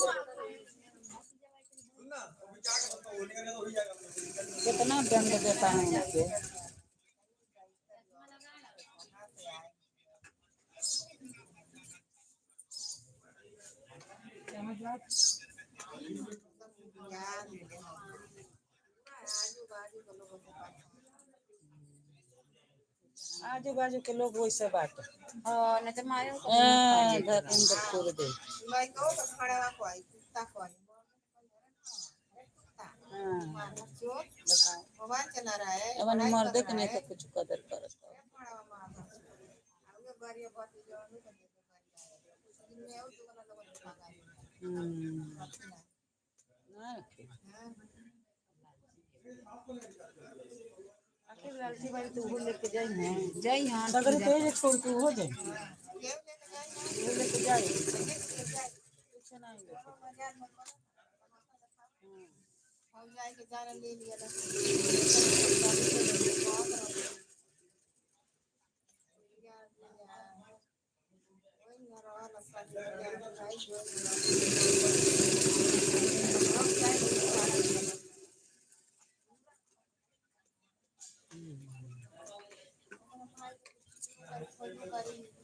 कितना दंड देता है उनके। याद मिले आजू बाजू के लोगों से बात। आजू बाजू के लोग वैसे बात। हाँ, नहीं तो मारे। हाँ, धर्म को छोड़ दे। मैं कहो तो खड़ा को आई कुत्ता को आई कुत्ता। हाँ। मार चोर। बताओ। मोबाइल चला रहा है। अब पढ़ाई कर मर्दे के रहा नहीं है। तो कुछ कदर करत। खड़ा मार आगे गाड़ी बहुत जो नहीं तो गाड़ी दिन में और दुकान लोगों ने भागा। ना रखे। आखिर लालची बारी तो वो लेके जाई हैं। जय हाँ। सगरे तेज छोड़ के हो जाए। केहू लेके जाए। वो लेके जाए। लेके जाए। कुछ नहीं लेके। बाजार में हम जाए के जाना ले लिया ना।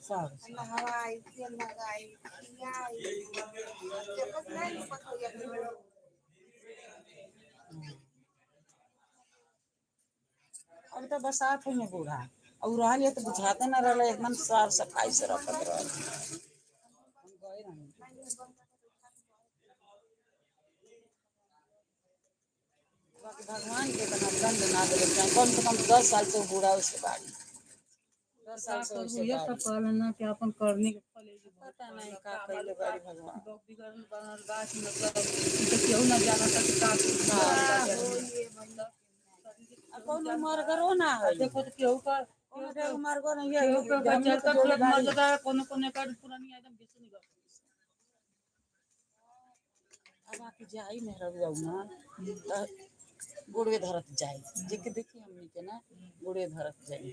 सब। हवा आई, तेल लगाई, आई देखत नहीं पता हो गया। अभी तो बरसात है में बूढ़ा और रहल है तो बुझाते ना रहल, एकदम साफ सफाई से रखत रहल। हम गए रही। बाकी भगवान के इतना दंड ना देवे चाहे। कम से कम 10 साल से वो बूढ़ा उसके बाड़ी, 10 साल से वैसे ये सब बाड़ी। कहलन ना कि अपन करनी के फल एजे। पता नहीं का कइले बाड़ी भगवान। लोग बिगड़ल बनल बा कि मतलब ई तो केहू ना जानता कि का। आ कौनो मरगरो ना है। देखो तो केहू का कोनो के मरगो नहीं है। केहू का हमने चलता तो जोड़ी तुरंत मर बाड़ी। जाता है, कोनो कोनो का पुरानी एकदम घिस नहीं गई। अब आके जाई मेहरबुआ ना त गोड़वे धरत जाई जेके देखी हमनी के ना गोड़वे धरत जाई।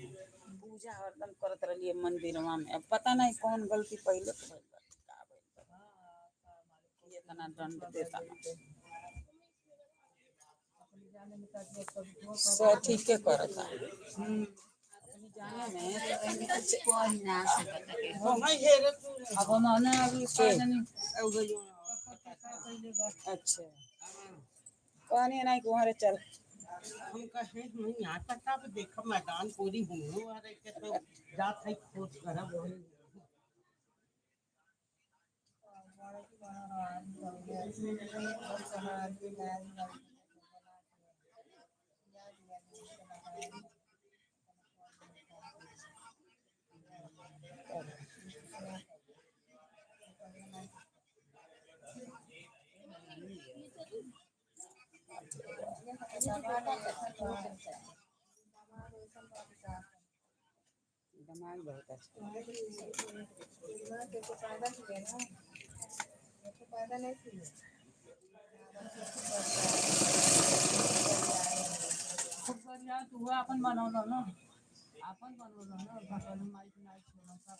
पूजा हरदम करत रहलिए मंदिरवा में। अब पता नहीं कौन गलती पहिले के भइल बा, का भइल बा कि इतना दंड देता ना। सब ठीके करता अपनी जाने में। कोई ना सकता के। अब हम ना अभी के? जानी। अच्छा, कहनी नहीं कि वहाँ रे चल। हम कहे हम यहाँ तक आप देखो मैदान पूरी हूँ अरे के तो जात है खोज करब वही। दिमाग बहुत अच्छा। पैदा हुए ना, तो पैदा नहीं थी। खूब बढ़िया तू हुआ, अपन बनौलो ना, अपन बनौलो ना। भगवान माइक नाइक छोड़ा सा।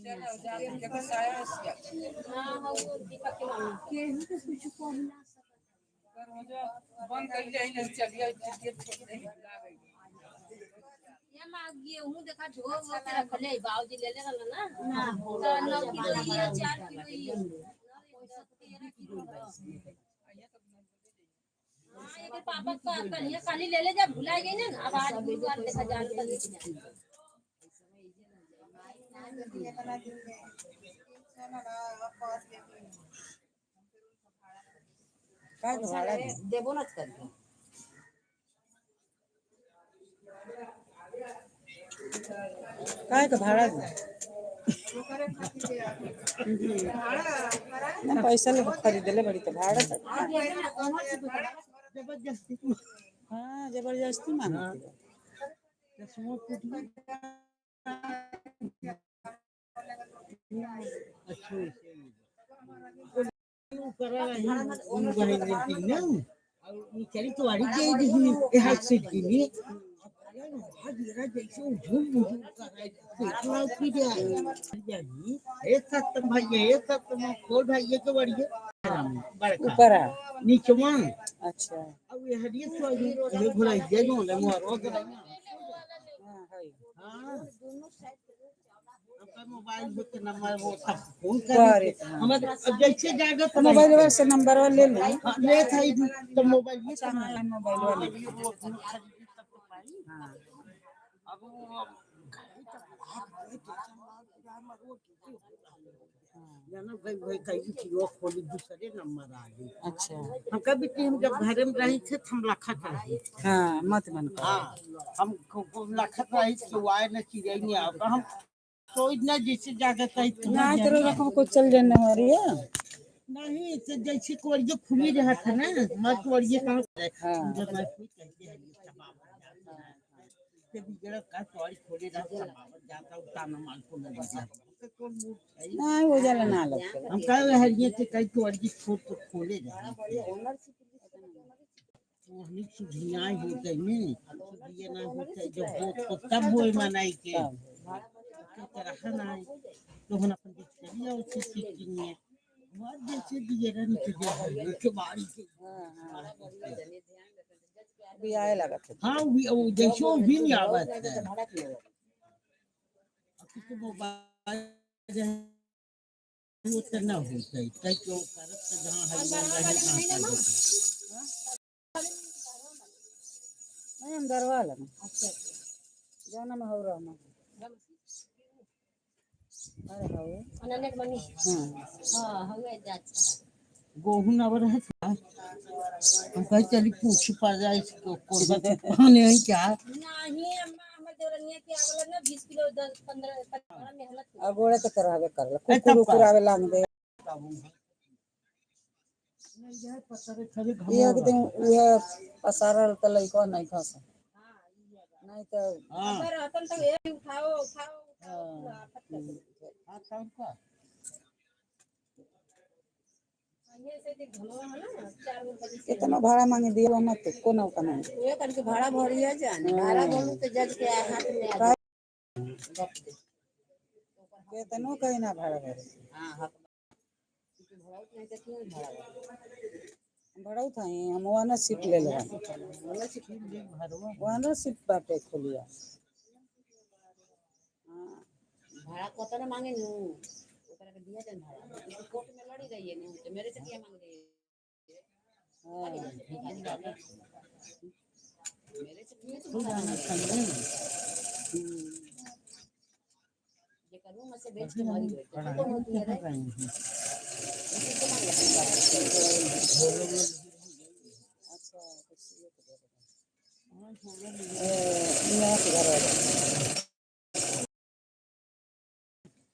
चलो जाके देखो साया हाँ हाँ, वो दीपक के मामी। केहू के कुछ कह ना सकत। दरवाजा बंद कर जाई ना, चलिए गेट छोड़ दे, भुला गई। ये माँ गेहूं देखा ढो वो के रखले है, बाबूजी ले ले रहल ना। ना हो। तो 9 किलो ये, 4 किलो ये, 13 किलो। हाँ, ये पापा का कल खाली ले ले, जब भुला गई ना। अब आज गुरुवार देखा जान कर लेके जाए। इतना दिन में 300 ना ना पाँच लेके का के भाड़ा दी? देबो न कर। काहे के भाड़ा दी? ओकरे खातिर दे भाड़ा भाड़ा। ना, पैसा लेके खरीदले बड़ी तो भाड़ा तो जबरदस्ती। हाँ, जबरदस्ती मांगती है। दसवों फुट में अच्छो से ऊपर रही ऊ रही ना और निचली तो वाली जे दिखनी ए हाथ से गिनी जैसे उझुल उझुल कर रहे इतना फिर जानी। एक सत्तम भैया, एक सत्तम खोल भैया के बढ़िया बड़का। ऊपर आ। नीचवा। अच्छा। अब ये हरिये तो ये भुलाई जे नो ले मोर के हाँ, है। हाँ, आपका मोबाइल हो तो नंबर वो सब फोन कर। करे, हाँ। हम अब जैसे जाएगा तो मोबाइल वाले से नंबर वाले ले ली। हाँ, ले था तो मोबाइल ये अच्छा, हाँ, मोबाइल वाले। हाँ। अब वो जानो भाई भाई कहीं की वो खोली दूसरे नंबर आ गई। अच्छा। हम कभी कि हम जब घर में रही थे तो हम लखत रहे। हाँ, मत मन कर। हाँ, हम को लखत रही तो आए न चिड़ै नहीं आता, हम सोच ना जैसे जागत रही तो ना तो रखो को चल जाने वाली है। नहीं तो जैसे कुंवरिया खुली रहा था ना मैं कुंवरिया कहाँ। हाँ। जब मैं खुद कहते हैं ये सब आवत जाता है। जब बिगड़ा का कुंवरी खोले रहा सब आवत जाता उताना माल को लग जाता तो कौन मूर्ख है? ना, वो जाला ना लगते। हम कहे हरिये से कई कुंवरी छोड़ तो खोले रहा वही सुधियाई होते ने सुधिया ना होते जब हो तो तब वो मनाई के के तरह ना तो हम अपन देख चलिए उसे सीख किए और जैसे दिए रन के जो है के बारी के। हाँ हाँ भी आए लगत है। हाँ, वो जैसे वो भी नहीं आवत है। अब तो मोबाइल रहे, वो तो ना होता है कई क्यों करत तो जहाँ हरियाण रहे तहाँ करत। नहीं, हम दरवा लगे जाना में हो रहा मैं। अरे हो। अनन्या के मम्मी। हाँ। हाँ, हुए जा अच्छा। गोहू नवर है था, हम कहे चली पूछ पा जाए इसको कौन सा पानी है क्या। नहीं अम्मा, हमर देवरनिया के आवला ना 20 किलो, 10 15 15 मेहनत। और गोड़े तो करावे करला। ए, कुकुर तब उकुर का। आवे लांग दे। नहीं जाए पत्थर खड़े। ये कि तुम उहे पसारल त लइको नहीं खस नहीं तो। हाँ। अगर रहतन तो ये उठाओ उठाओ उठाओ, आफत कर दे। हाँ, तब का। ये से देख घनवा है ना 4 बजे से। कितना भाड़ा मांगे दियो ना तो कोनो का नहीं। उहे करके भाड़ा भरिया जान, भाड़ा भरू तो जज के हाथ में आ जाए। केतनो कहीं ना भाड़ा भरे। हाँ, हक भराउत नहीं तो क्यों भाड़ा भरे? भाड़ा था हम वहाँ सीट ले ले। वहाँ सीट बाटे खोलिया, हाँ। भाड़ा कतना मांगे नु ओकरा के दिया जान भाड़ा। उ तो कोर्ट में लड़ी रही है नु, तो मेरे से क्या मांग रही है? हाँ। मेरे से क्यों तो भाड़ा मांग रही है? जे करूं मैं से बेच के मरी गई तो कौन होती है रे? उसी को मांग रही है। अच्छा, कुछ ये तो दे दो। ए, यहाँ के घर वाले।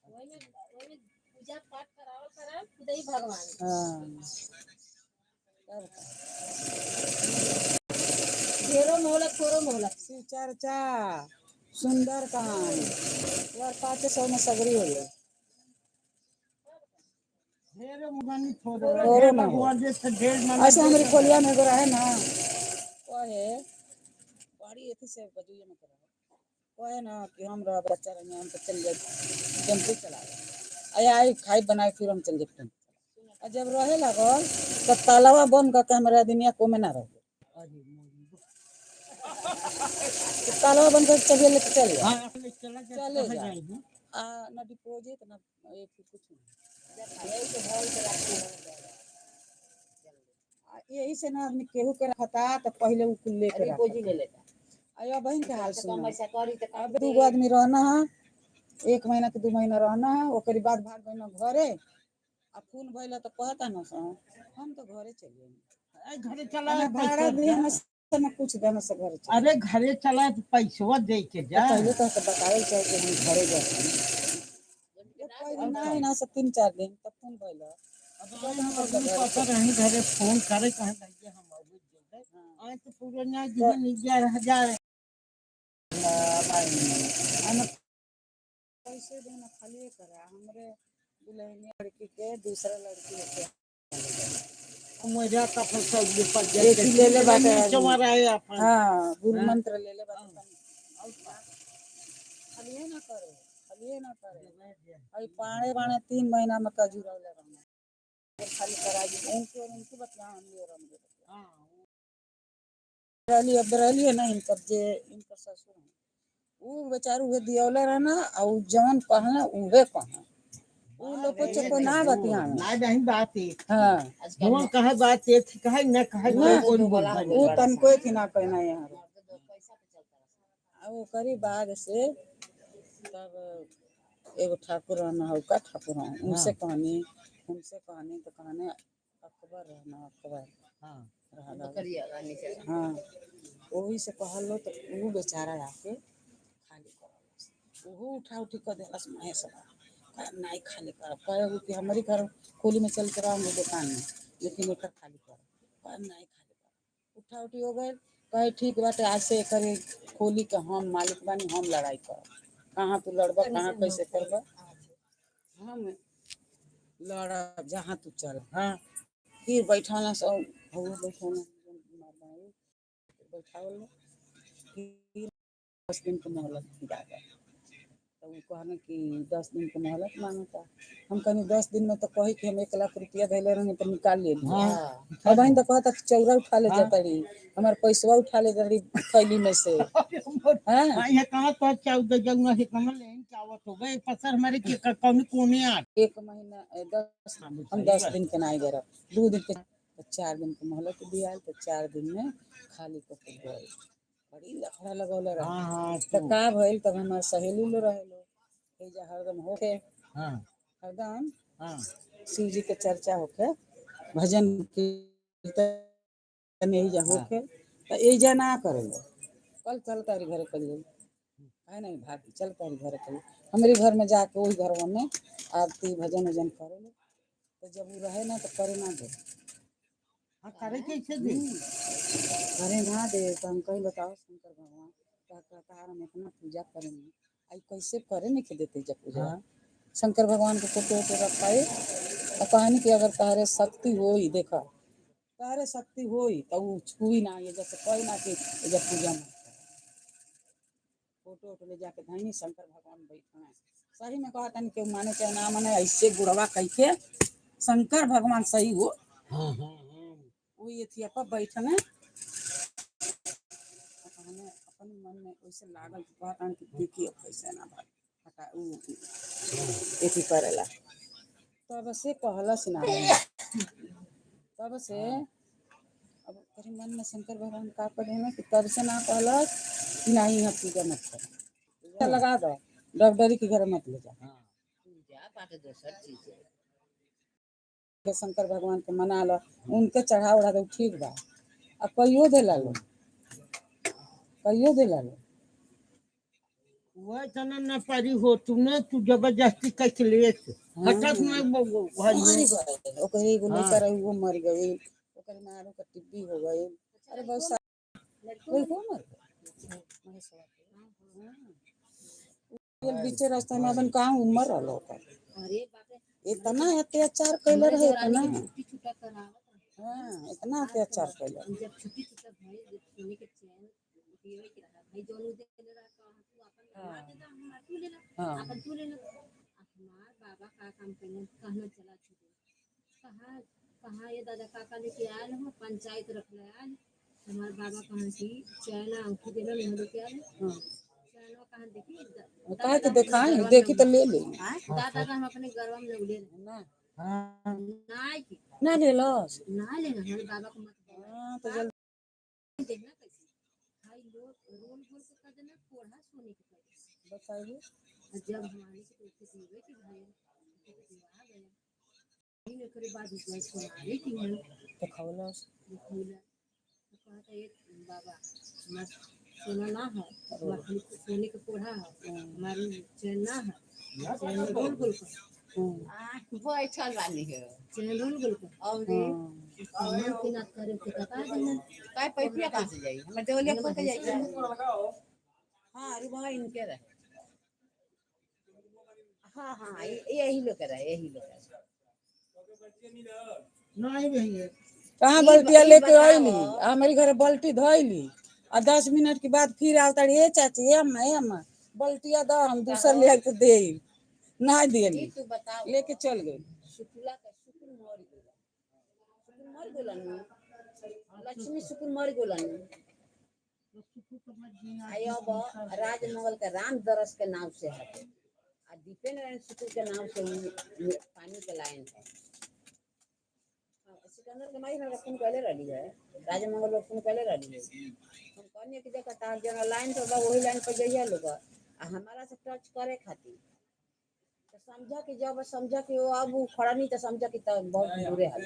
वही में पूजा पाठ करावल करा खुद ही भगवान। हाँ, तब का। ढेरों मोहलत थोरो मोहलत। शिव चर्चा सुंदर कांड यार, 500 में सगरी हो गई। ढेरे मुगानी थोड़े। थोड़े में हो। भगवान जैसे ढेर मन। ऐसे हमारी खोलिया में एगो रहे ना। कहे बड़ी अथी से बजुए में करे, कहे ना कि हम रह बच्चा रहे, हम तो चल जाए टेम्पू चलावे, आय आई खाई बनाए फिर हम चल जाए टेम्पू। आ जब रहे लागल तब तालावा बंद करके हमारा दुनिया को में ना रह, अरे मोरी। तो तालावा बंद करके चलिए लेके चल जाए। हाँ, अपने चला जा। चले कहाँ जा। जाएगी? आ ना डिपोजिट ना एक कुछ नहीं। आ यही से ना आदमी केहू के रखता तो पहले उ कुल लेके रखता। डिपोजिट ले लेता। आयो बहन के हाल कम से कम सुनो। ऐसा करी तो अब 2 गो आदमी रहना है, 1 महीना के 2 महीना रहना है, ओकरी बाद भाग गइल घरे। आ फोन भइल तो कहता न सो हम तो घरे चल जाई। अरे घरे चला ना भाड़ा पैसा दे हम से ना कुछ दे हम से घरे चल। अरे घरे चला तो पैसवा दे के तो जा। पहले तो बतावे चाहे कि हम घरे जाते हैं। पहले ना ही ना से 3-4 दिन तब फोन भइल। अब आए हम अपने पापा रही घरे फोन करे कहे भैया हम अभी जेबै। आए तो पूरा ना जीवन 11,000। पैसे देना खाली करा हमरे दुल्हनिया लड़की के दूसरा लड़की लेके मजा का फसल ये पर एक ही ले ले बाटे। चमारा है अपन। हाँ, गुरु मंत्र ले ले बाटे। खालिए ना करे, खालिए ना करे। अरे पाणे पाणे 3 महीना में कजुरौले रहना खाली करा दी उनके और उनकी बतिया हम ले रहे हाँ। रहली। अब रहली है ना इनकर जे इनकर ससुर हैं, ऊ बेचारू उहे दियौले रहना आ ऊ जवन कहना उहे कहना, ऊ लोग को चको ना बतियावे। ना नहीं बात एक। हाँ। हुआ कहे बात एक कहे न कहे ना, कोई बोल। ऊ तनको एक ना कहना यहाँ। पैसा पे चलता आ ओकरी बाद से तब एगो ठाकुर रहना हौ का ठाकुर हौ, उनसे कहनी, उनसे कहनी तो कहने अकबर रहना, अकबर हाँ। रहला। करिए रानी से। हाँ, ओही से कहलो तो ऊ बेचारा आके खाली करलस, ओहो उठा उठी कर देलस महेश कहे नहीं खाली करब। कहे कि हमारी घर खोली में चल के रहो दुकान में, लेकिन एकर खाली करब। कहे नहीं खाली करब। उठा उठी हो गए, कहे ठीक बाटे आज से एकर खोली के हम मालिक बानी, हम लड़ाई करब। कहाँ तू लड़ब, कहाँ कैसे करब, हम लड़ब जहाँ तू चल। हाँ। फिर बैठौला सब भौआ बैठौला बैठावल, फिर 10 दिन के मोहलत दिया गया। तो उ कहने कि 10 दिन के मोहलत मांगता। हम कहनी 10 दिन में तो कही कि हम 1 लाख रुपया धैले रहनी तो निकाल ले। हाँ। अब बहन तो कहता कि चौरा उठा ले जाता रही, हमार पैसवा उठा ले जाता रही थैली में से। हाँ। हाँ, ये कहाँ तो 14 जगह से कहाँ लेन चावत हो गए फसल हमारे के कौन कोने आ 1 महीना 10 हम 10 दिन के नहीं दे 2 दिन के तो 4 दिन के मोहलत दिया तो 4 दिन में खाली करके गए। बड़ी लफड़ा लगौले रहे। हाँ हाँ। तो का भइल तब हमार सहेली लो रहे लो एजा हरदम होके, हाँ। हरदम हाँ। शिव जी के चर्चा होके, भजन कीर्तन एजा होके, तो एजा ना करे लो। कल चल तारी घरे कल है नहीं भागी चल तारी घरे कल हमारे घर में जाके वही घर में आरती भजन उजन करे लो। तो जब वो रहे ना तो करे ना दे। हाँ, करे कैसे दे? करे ना दे तो हम कहीं बताओ शंकर भगवान कहता हम इतना पूजा करेंगे आई कैसे करे नहीं के देते जब पूजा। हाँ। शंकर भगवान के फोटो वोटो रखाए और कहानी कि अगर तारे शक्ति होई, देखा तारे शक्ति होई तो उ छुई ना, ये जैसे कही ना कि ये जब पूजा मत कर। फोटो वोटो ले जाके धनी शंकर भगवान बैठा है। सही में कहता नहीं केहू माने चाहे ना माने, ऐसे गुड़वा कह के शंकर भगवान सही हो। हाँ हाँ हाँ। वही अथिया पर बैठने हमें अपन मन में वैसे लागल कि कहता कि देखिए कैसे ना भाई हटा उ एथी करेला। तब से कहलस ना, तब से अब ओकरे मन में शंकर भगवान का करे ना कि तब से ना कहलस कि नहीं यहाँ पूजा मत कर, लगा दो डॉक्टरी के घर मत ले जा। हाँ। पूजा पाठ दोसर चीज है। के शंकर भगवान के मना लो, उनके चढ़ा उढ़ा दो ठीक बा। अब कहियो देला लो, कहियो देला लो। वह तना न पारी हो तूने तू जबरदस्ती कैसे ले हटत न मर गए ओकर एगो लड़का रही वो मर गई, ओकर मारो के टिब्बी हो गई। अरे बहुत सारा लड़को मर गए महेशवा के। हाँ। उ बीचे रास्ता में अपन कहाँ उमर रहल ओकर। अरे बाप रे, इतना अत्याचार कैले रहे, देवरानी इतना के छुट्टी छुट्टा करावत रहे। हाँ, इतना अत्याचार कैले। जब छुट्टी छुट्टा भइल, जब सोने के हाँ। अपन तू ले लो। हमार बाबा का काम कइलन, कहना चला छुटे। कहा कहा ये दादा काका लेके आयल हो, पंचायत रखले आयल। हमार बाबा कहन कि चैना अंगूठी देलन यहाँ लेके आयल। हाँ। चैनवा कहन देखी काहे के दादा हम देखाई, अपने गरवा देखी में तो ले ले। दादा हम अपने गरवा में ले ना हाँ ना की ना ले लस। ना लेना, हमारे बाबा को मत बोला। हाँ तो जल्दी देखना कैसे भाई लोग रोल गोल के कर देना, कोढ़ा सोने के कर देना। बताइए। और जब हमारे के तो उसके दिए कि भाई तो दिवा गया। नहीं एकरे बाद गए सोनारे की हन तो खौलस। देखौला। तो कहता ये बाबा हमार सोना ना है, हमार खाली सोने के कोढ़ा है, हमारी चैन ना है, चैन रोल गोल कर, बैठल बानी हो। चैन रोल गोल कर। और मन के ना करे के बता देना। काय पैपिया कहाँ से जाई? हमर देवलिया खोल के जाई। हाँ, रुमा इनके रहे। हाँ हाँ, यही लोग के रहे, यही लोग के रहे। नहीं भैया। कहाँ ई बल्टिया ई लेके बताओ। आईली, आ हमारी घरे बल्टी धोइली आ 10 मिनट के बाद फिर आवता, ए चाची, ए अम्मा, ए अम्मा, बल्टिया दो, हम दूसर ले के दे ना ई दियली। तू बताओ। लेके चल गई। शुक्ला का शुक्र मर गेला, शुक्र मर गेला नु, लक्ष्मी शुक्र मर गेला नु। आई अब राजमंगल के राम दरस के नाम से हटे आ दीपे नारायण शुक्र के नाम से उ पानी के लाइन है। हाँ, सिकंदर के माई हमरा फोन कैले रहली है, राजमंगल लोग फोन कैले रहली है। हम कहनी कि देखा तार जना लाइन पर बा वही लाइन पर जइया लोग आ हमारा से टच करे खातिर तो समझा कि जब समझा कि वो अब उ खड़ा नहीं तो समझा कि तब बहुत बुरे हाल।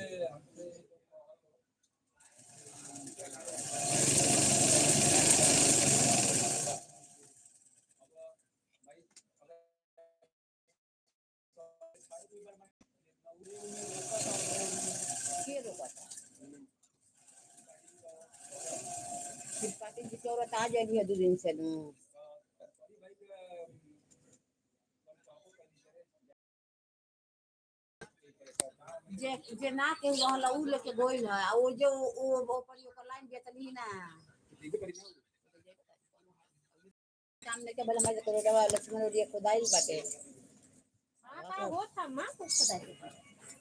के रोकता? फिर पाटिल जी के औरत आ जाएगी 2 दिन से नू। जे जे ना के रहल उ लेके गोइल है आ वो जो वो ओपर ओकर लाइन बेचली ना काम लेके भले मजे करो रवा लक्ष्मण और ये खुदाइल बाटे। हाँ का होत था मां कुछ पता नहीं।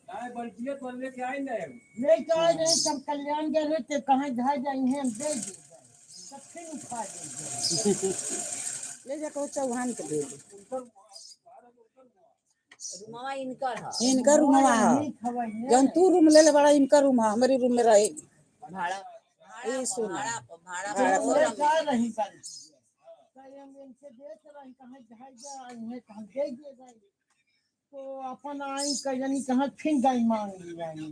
नहीं, बल्टिया तो लेके आई नहीं। नहीं तो आज नहीं, तब कल्याण गए रहे थे, कहाँ जा जाए हम दे दिए तब फिर उठा दीजिए। ले जाकर वो चौहान के दे दे। रुमावा इनकर है। इनका रूम है। नहीं खबर है। जौन तू रूम ले ले बड़ा, इनका रूम है, हमारी रूम में रहे। भाड़ा ये सुना। भाड़ा भाड़ा भाड़ा भाड़ा ले जा रही बाल्टी कहीं हम इनसे देख रही कहाँ जा जा आई है तो हम दे दिए गए तो अपन आई कहीं कहाँ फिर गई मांग ली आई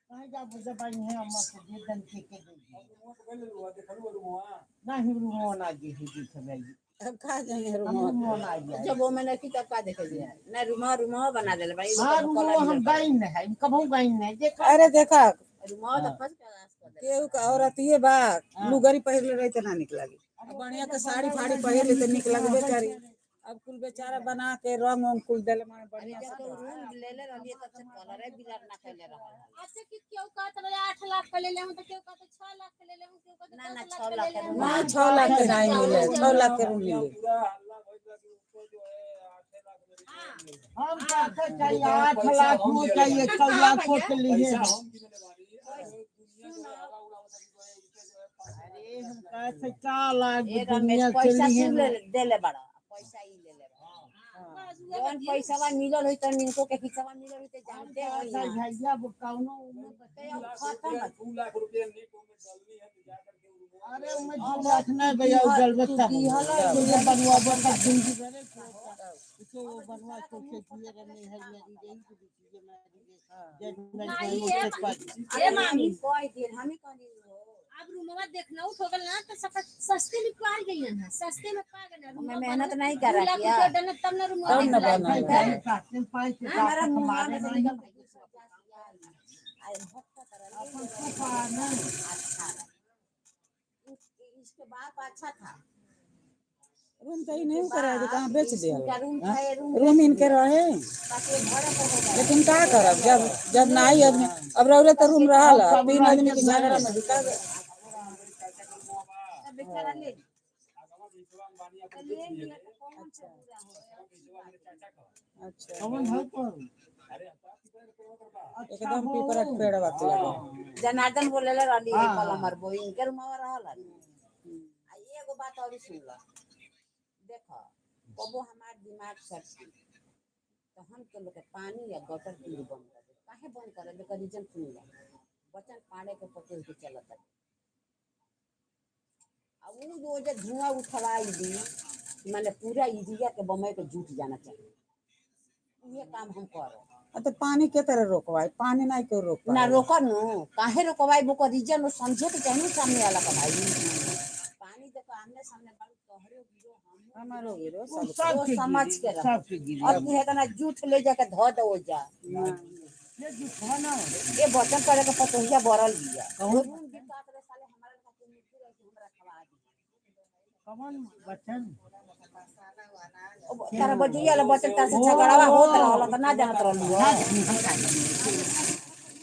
कहाँ जा जब आई है अम्मा से दे दन के दे दिए। नहीं रूमो ना जी जी खबर अब खा जाएंगे हम रूम। रूमो ना जाए। जब वो मैंने की तब का देखे दिया ना रुमा रुमा बना देले भाई। हाँ, रूमो हम गई नहीं है, कभू गई नहीं देखा। अरे देखा। रुमा तो फर्स्ट क्लास कर दे। केहू का औरत ये बा लुगरी पहिरले रही तो ना निक लागी, आ बढ़िया के साड़ी फाड़ी पहिर ले तो निक लगबे करी। अब कुल बेचारा बना के रंग उंग कुल देले माने अरे बढ़िया जब से। तो रूम ले ले रहलिए तब से कलर बिलर ना कैले रहल। अच्छा कि क्यों कहत रहे 8 लाख के ले ले हूं, तो क्यों कहत 6 लाख के ले ले हूं, क्यों कहत ना, ना, 10 लाख 6 के लाख ले ले के हूं। ना, 6 लाख के नहीं मिले, 6 लाख के रूम मिले। पूरा हल्ला भइल बा कि उनको जो है 8 लाख में हाँ। हम पैसा चाहिए 8 लाख हो चाहिए 6 लाख हो के लिए। पैसा हम किने बानी दुनिया जो है हवा उड़ावत है कि जो है इनके जो है अरे हम कैसे 4 लाख ए रमेश, दुनिया से पैसा लिए तू ले देले बड़ा, पैसा ई ले ले बड़ा। बस उहे जौन बतिया। पैसावा मिलल होई तन इनको के हिस्सावा मिलल होई ते जानते होई पैसा ना। भैया वो कौनो उम्र ते अब खत्म है। 2 लाख रुपया नेट में डालनी है तो जा करके वो अरे उम्र 2 लाख नहीं भैया उजल बच्चा ये बनवा बता जिंदगी भरे तो वो बनवा तो के दिए रहने हरियाली रही तो चीजें मारी नहीं, गई ये अरे ए मामी मामी कह दिन हमें कह दिन हो। अब रूमवा देखना उठ हो गल ना तो सफा सस्ते में पा गई ना, सस्ते में पा गए ना। हमें रूमवा मेहनत बनल, नहीं दू करा लाख किया। रुपया डलना तब ना रूमवा तब ना देखला। बनल। हमारा मुंह में से निकल गई। आई भक्ता करल अच्छा रहा। इसके बाप अच्छा था। रूम तो ही नहीं करा दे, कहाँ बेच दिया। इनका रूम था, ये रूम रूम इनके रहे। बाकी ये भाड़ा पर हो गया। लेकिन का करब जब जब ना आई आदमी, अब रौरे तो रूम रहल, तीन आदमी के झगड़ा में बिका गए। सब बेचारा ले आगवा विश्वाम बानी। तो ले लिया तो कौन सा बुरा हो अच्छा। कौन है कौन? एकदम पीपरा के पेड़ बात लगा। जनार्दन बोलेला रहली हाँ। कल हमर बहिन के रुमावा रहल आ। एगो बात और सुन ल, देख कबो हमार दिमाग सर तो हम तो लोग के पानी या गटर पी बंद कर दे। काहे बंद कर दे? रीजन सुन ल, बचन पाड़े के पते के चलत है। आ उ जो जे धुआं उठवाई दी माने पूरा एरिया के बमय के जुट जाना चाहिए। उहे काम हम करब। आ तो पानी के तरह रोकवाई? पानी नहीं क्यों रोक ना रोक नु, काहे रोकवाई? वो रीजन वो समझे के चाहिए सामने वाला का भाई। पानी देखो आमने सामने बालू तोहरे गिरो हमहू हमारो गिरो उ सब। सबके समझ गिरी, के रह। सबके गिरी। अब तू है तना जूठ ले जाके धो दो जा। ये जुठवा ना। ये बचन पड़े के पतोहिया बरल बिया। कहूँ? रूम बिका के साले हमारा खातिर मिट्टी रही कि हमरा खवा दी। कौन बचन? अब तारा बजुआ वाला बचन तार से झगड़ावा होत रहल त ना जानत रहलू हो।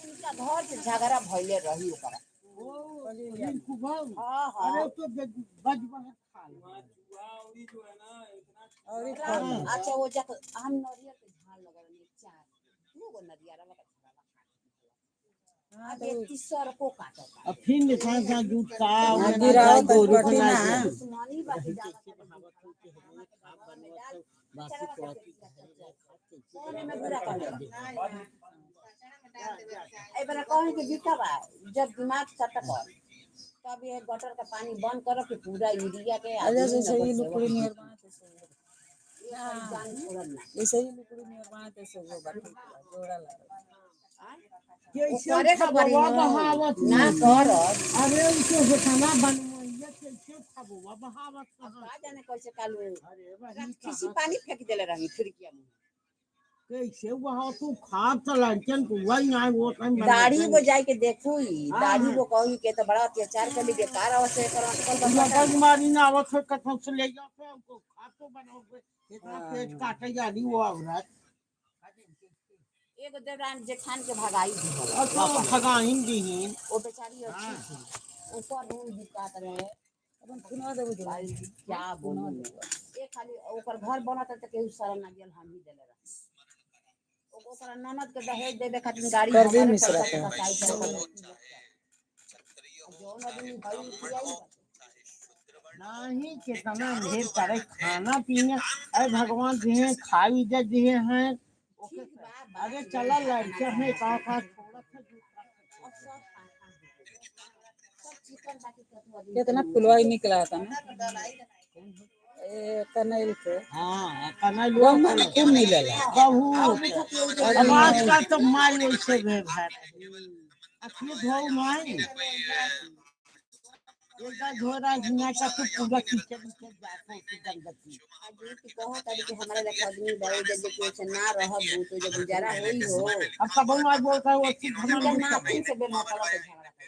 उनका घर से झगड़ा भइले रही ओकरा। ओ रिंकू भाऊ। हाँ हाँ। अरे तो बज बहत खा लो। और एक फल। अच्छा वो जा हम नरियल के झाड़ लगल रही चार दू गो नरियल का झाड़। हाँ, अब तो एक तीसर को काटता। अब फिर निशान सा जूठ का हाँ, गिराओ तो कटी ना। दुश्मनी बाकी जाना कोने में बुरा कर ए बरा कहे के बीता बा जब दिमाग सटक तब ये गटर का पानी बंद करो कि पूरा यूरिया के अच्छा आदमी जैसे नगर ही सेवक लुकड़ी नियर बात ऐसे ही। ये खाली जान छोड़ल ना। ऐसे ही लुकड़ी नियर बात ऐसे वो बात जोड़ा लगा। कैसे करे के पड़ी खबवा न। बहावत ना कर। अरे उसे होतना बनवैया कैसे खबवा बहावत कहाँ? का जाने कैसे कालू अरे वही किसी कहाँ पानी फेंक देले रही खिड़किया में। कैसे वहाँ तू खाद तो लड़कन को वही ना वो टाइम दाढ़ी वो जाए के देखू ही हाँ, दाढ़ी हाँ। वो कहू के तो बड़ा अत्याचार कर ली बेकार अवश्य कर अटकल बा मगज मारी ना आवत है कथों से ले जाओ पे उनको खाद तो बनाओ पे इतना पेट काटे जाली वो औरत। एगो देवरान जेठान के भगाई दी और तो भगाइन दीहिन। वो बेचारी अच्छी थी ऊपर रूम बिकात रहे। अपन खुनवा देबो जो। भाई क्या बोलूं ये खाली ओकर घर बनत त केहू शरण ना गेल हम ही देले रही। ओकरा ननद के दहेज देवे खातिर गाड़ी परवीन हमारे मिश्रा पैसा के। से फसाई के ओकर जौन आदमी भाई पियाई नहीं कितना ढेर करे खाना पीना। अरे भगवान दिए खाई दे दिए हैं। ठीक बा बा। अरे चला लड़के हैं का का थोड़ा सा जूठा। अब सब फाका हो गइल। सब चिकन बाकी कतु आदमी कितना फुलवाई निकला था ना ए कनैल के। हाँ कनैल गहुमा में खूब मिलेला। बहुत। अब आजकल तो माल वैसे भेल है। अखनी धो माई एक बार धो रहा है का तो पूरा कीचड़ कीचड़ जाता है गंदगी। आज ई कहो तारी कि हमारा लेखा आदमी बा जे जे के ना रहब तो जे गुजारा होई हो। अब सब माई बोलता है वो चीज उनका हमारे नातिन से बेमतलब के झगड़ा कर।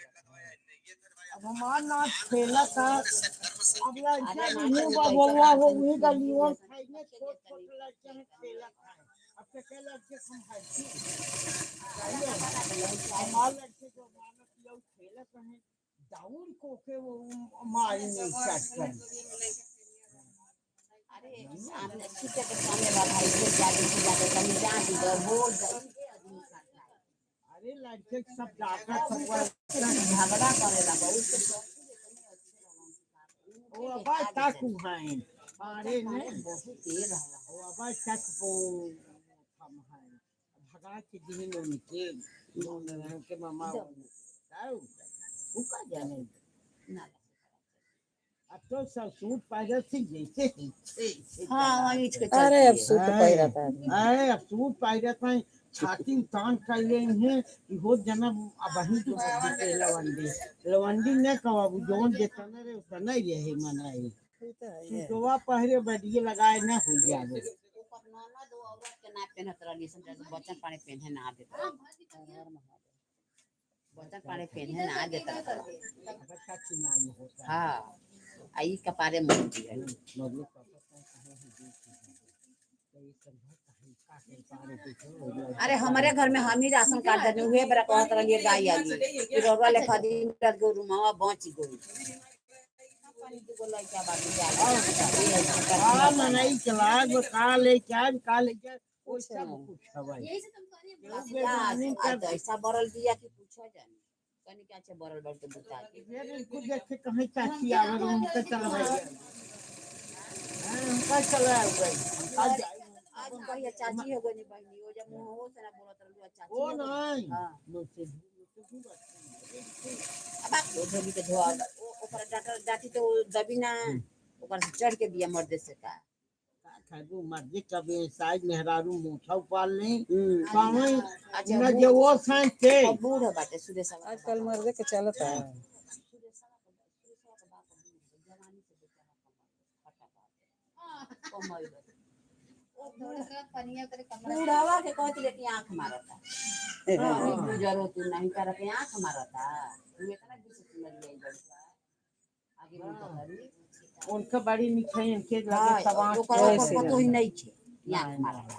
अब हमार ना खेला था। अब लड़का नहीं हुआ बउआ हो वही गलियों खाइने छोट छोट लड़के हैं खेला था। अब के के लड़के हम हंसी हमार लड़के जो मानो कि वो खेला हैं दाउर को के वो मारी नहीं चटकन। अरे सामने सीटे के सामने बा भाई से जाके जाके कहीं जा दी दो बोल जाई आदमी साथ। अरे लड़के सब जाकर सब झगड़ा करेला बहुत से वो अबा तक हैं अरे ने बहुत देर रहला। वो अबा तक वो हम हैं भगा के दिन उनके के मामा वो का जाने। ना अब तो सब सूट पहले से जैसे ही थे। हाँ वहीं के अरे अब सूट पहिरा था। अरे अब सूट पहले था छाती उतान कर ले हैं हो जना। अब वही तो बच्चे लवंडी लवंडी ने कहो अब जोन जितना रे उतना ही रहे मनाई सूटवा पहरे बडिए लगाए ना हो जावे। ओकर ननद वो औरत के ना पेनहत रहली सन बचन पानी पेन्हे ना देत। बचन पानी पेन्हे ना देत। बच्चा चुनाव होता है। हाँ आ ई कपारे मुंह दिया। मतलब पापा कहे हैं अरे हमारे घर में हम ही राशन कार्ड धरने हुए बरा कहत रहलिए गाय आई फिर रउआ लेखा दिन रात गो रुमावा बच गई। बानी दुगो लइका बाकी जाला। का मनाई चला गो का ले क्या का ले क्या वो सब कुछ हवाई यही से तुम कहनी बेईमानी आज तो ऐसा बरल दिया कि पूछो जाने कनी के अच्छा बरल बड़ के बुता के ये बिल्कुल देखे कहीं चाची आवर उनका चलवाई हां उनका चला गई आज आज कहिया चाची हो गई बहनी ओ जब मुंह हो से ना बोलत रहलू चाची ओ हो गई। नहीं हाँ। मुझसे अब आप ओ धोबी के धोआ ओ ओकर डाटा डाटी तो ओ दबी ना ओकर से चढ़ के बिया मर्दे से का खादू मर्जी कभी साइज मेहरारू मूछा उपाल नहीं पावे अच्छा न जे वो साइन थे अब बूढ़ बाटे सुरेश आजकल मर्दे के चलता है। थोड़ा सा पनिया करे कमरा बूढ़ावा के कहत लेकिन आंख मारता गुजरो तू नहीं कर के आंख मारता तू इतना गुस्सा सुन लिया बड़का आगे मुंह करी उनका बड़ी मिठाई इनके लगे हां सब आंख ओकर ओकर वैसे पतो ही नहीं छे आंख मारता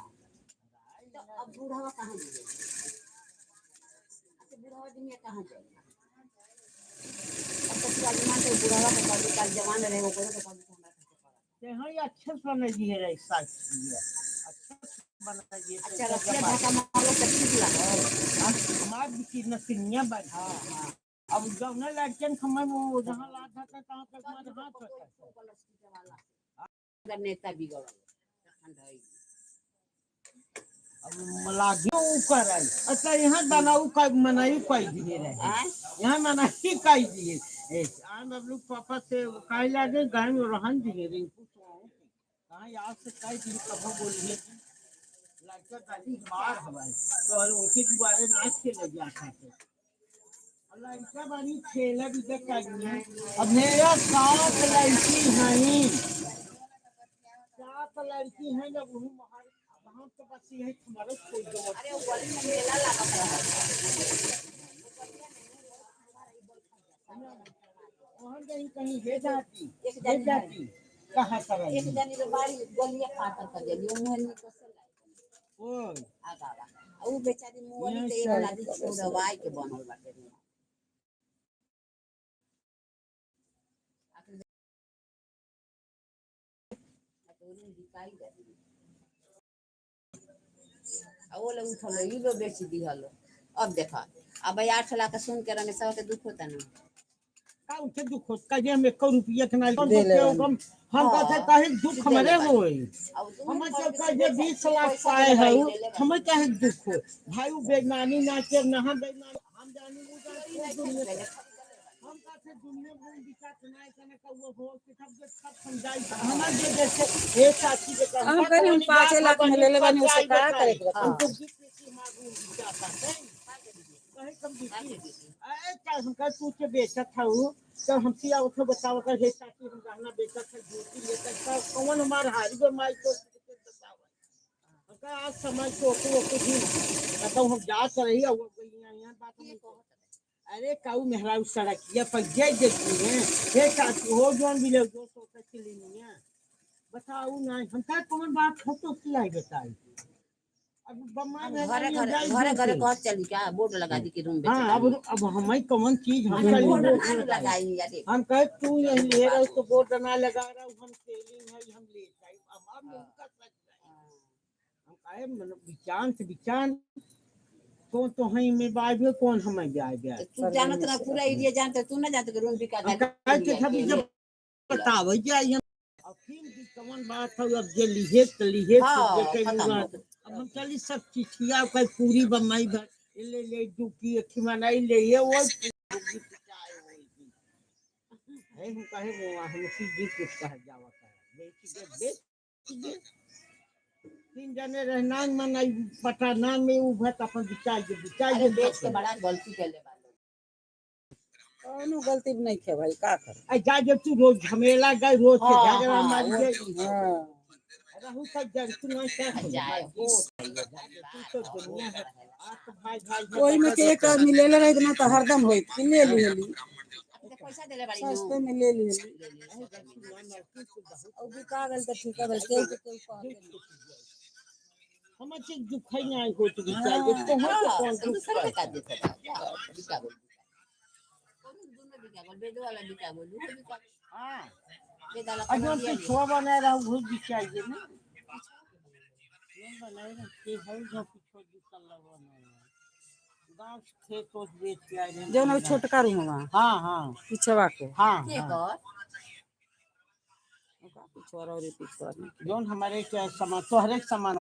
तो अब बूढ़ावा कहां जाए? अच्छा बूढ़ावा दुनिया कहां जाए? अब तो तू आज मान के बूढ़ावा के कभी काल जवान रहे ओकरो के कभी हमरा खर्चा पड़त। यहाँ ये अच्छे से बना दिए रहे साक्षी है अच्छे से बना दिए अच्छा रसिया ढाका मारलो तो ठीक लागल। हमार भी चीज न सिनिया बन। हां हां अब जौना लड़कन खमर वो जहाँ लात था तहाँ तक हमारे हाथ होता अगर नेता बिगड़ल तखन रही। अब लागियो ऊ करल अच्छा यहाँ बनाऊ का मनाई कई दिए रहे। आँय? यहाँ मनाई कई दिए ए आम बबलू पापा से काहे लागे गाय में रहन दिए रिंकू तो कहाँ याद से कई दिन कभो बोलिए लड़का गाली मार हवाई तो उनके दुआरे ना खेले जा सकते और लड़का बानी खेला भी तो करिए। अब मेरा सात लड़की हैं, सात लड़की हैं जब वही महार हम तो बस यही तुम्हारे छोड़ दो। अरे वो गली में मेला लागत रहा। वहाँ कहीं कहीं हे जाती एक हे जानी जाती कहाँ कर एक जानी तो बाड़ी गलिया पातर कर देली ओ मुहनी को से ओ आगावा आ ऊ बेचारी मुहनी तो एक लादी छोड़वाई के बनल बाटे। आखिर तो रूम बिकाई गई आ वो लोग उठल ई लो बेच दिहल। अब देखा अब 8 लाख सुन के रमेशवा के दुख होता ना। का उनके दुख होत का जे हम एक रुपया के ना दे ले कम हम कहते काहे दुख हमारे होई। अब हम जब का जे 20 लाख पाए है हमें काहे दुख हो भाई? उ बेईमानी ना के ना हम बेईमानी हम जानी उ जानी दुनिया के। हम कहते दुनिया में विकास ना कने का वो हो कि सब जे सब समझाई हमार जे जैसे एक साथी के हम कहनी हम 5 लाख में लेले बानी, उसे का करे के बा? हमको बीस बेसी मांगू जाता है कहे कम बीसी अरे का हम का तू के बेचत था उ तो हमसे आओ तो बताओ कर हे चाची हम गहना बेचत था जूती लेकर का कौन हमार हारी गो माई को बताओ। हम का आज समझ को को को जी बताओ हम जा कर रही और यहाँ यहाँ बात हम अरे काऊ मेहराऊ सड़किया पर जय देखी है हे चाची हो जोन भी ले जो सोचा चली नहीं है बताओ ना हम का कौन बात हो तो की आई बताई अब बम्मा में घरे घरे घरे घरे कहत चली क्या बोर्ड लगा दी कि रूम बेच। हाँ अब हमें कौन चीज हम कल बोर्ड बोर्ड ना लगाई। लगाई अरे हम कहे तू यही ले रहा तो बोर्ड ना लगा रहा हूँ, हम सेलिंग है हम ले जाए अब उनका सच नहीं। हम कहे मतलब विचान से विचान कौन तो है में बाय कौन हमें जाए जाए। तू जानत ना पूरा एरिया जानते तू ना जानते कि रूम बिका हम कहे कि सब जब बतावे जाए हम अब फिर भी कौन बात है अब जे लिहे तो लिहे तो हाँ, जे कहीं खत्म हो बात। अब हम चली सब चिठिया का पूरी बम्माई भर ले ले दुखी अखी मनाई ले ये वो दुखी पिटाए होई है हम कहे वो हम सीधी कुछ कह जावा है बेच दे बेच दे तीन जने रहना मन आई पता ना में उभत अपन बिचार के बिचार अरे के बेच के बड़ा गलती कर ले बालो। कौनो गलती नहीं खे भाई का कर। आ जा जब तू रोज झमेला गए रोज के हाँ, झगड़ा हाँ, मार वो गए हाँ रहू सब जन तू नहीं क्या जाए हो तू तो दुनिया है आज तो भाई भाई ओही में के एक आदमी लेले रही ना तो हरदम होई कि ले लिहली। पैसा देले बाड़ी सस्ते में ले लिहली और बिका गेल तो ठीक है केहू के केहू कहते नहीं। हम चीज दुख ही नहीं होत बिचार के तो हम तो कौन दुख दूसरे है? बिका देते बा, बिका बोल। कौन दुनो बिका बोल, बेदो वाला बिका बोल, उहो बिका बोल। हाँ दे दाला और कमर जो दिया पिछुआ बनाए रहा वो भी चाहिए ना। जोन बनाए रहा के है जो पिछुआ दुतल्ला बनाए रहा। गाँव से खेत ओत बेच के आए रहे। जौन उ छोटका रूमवा हाँ हाँ पिछवा के हाँ के हाँ कर ओका पिछवा और पिछवा में जोन हमारे क्या सामान तो हर एक सामान।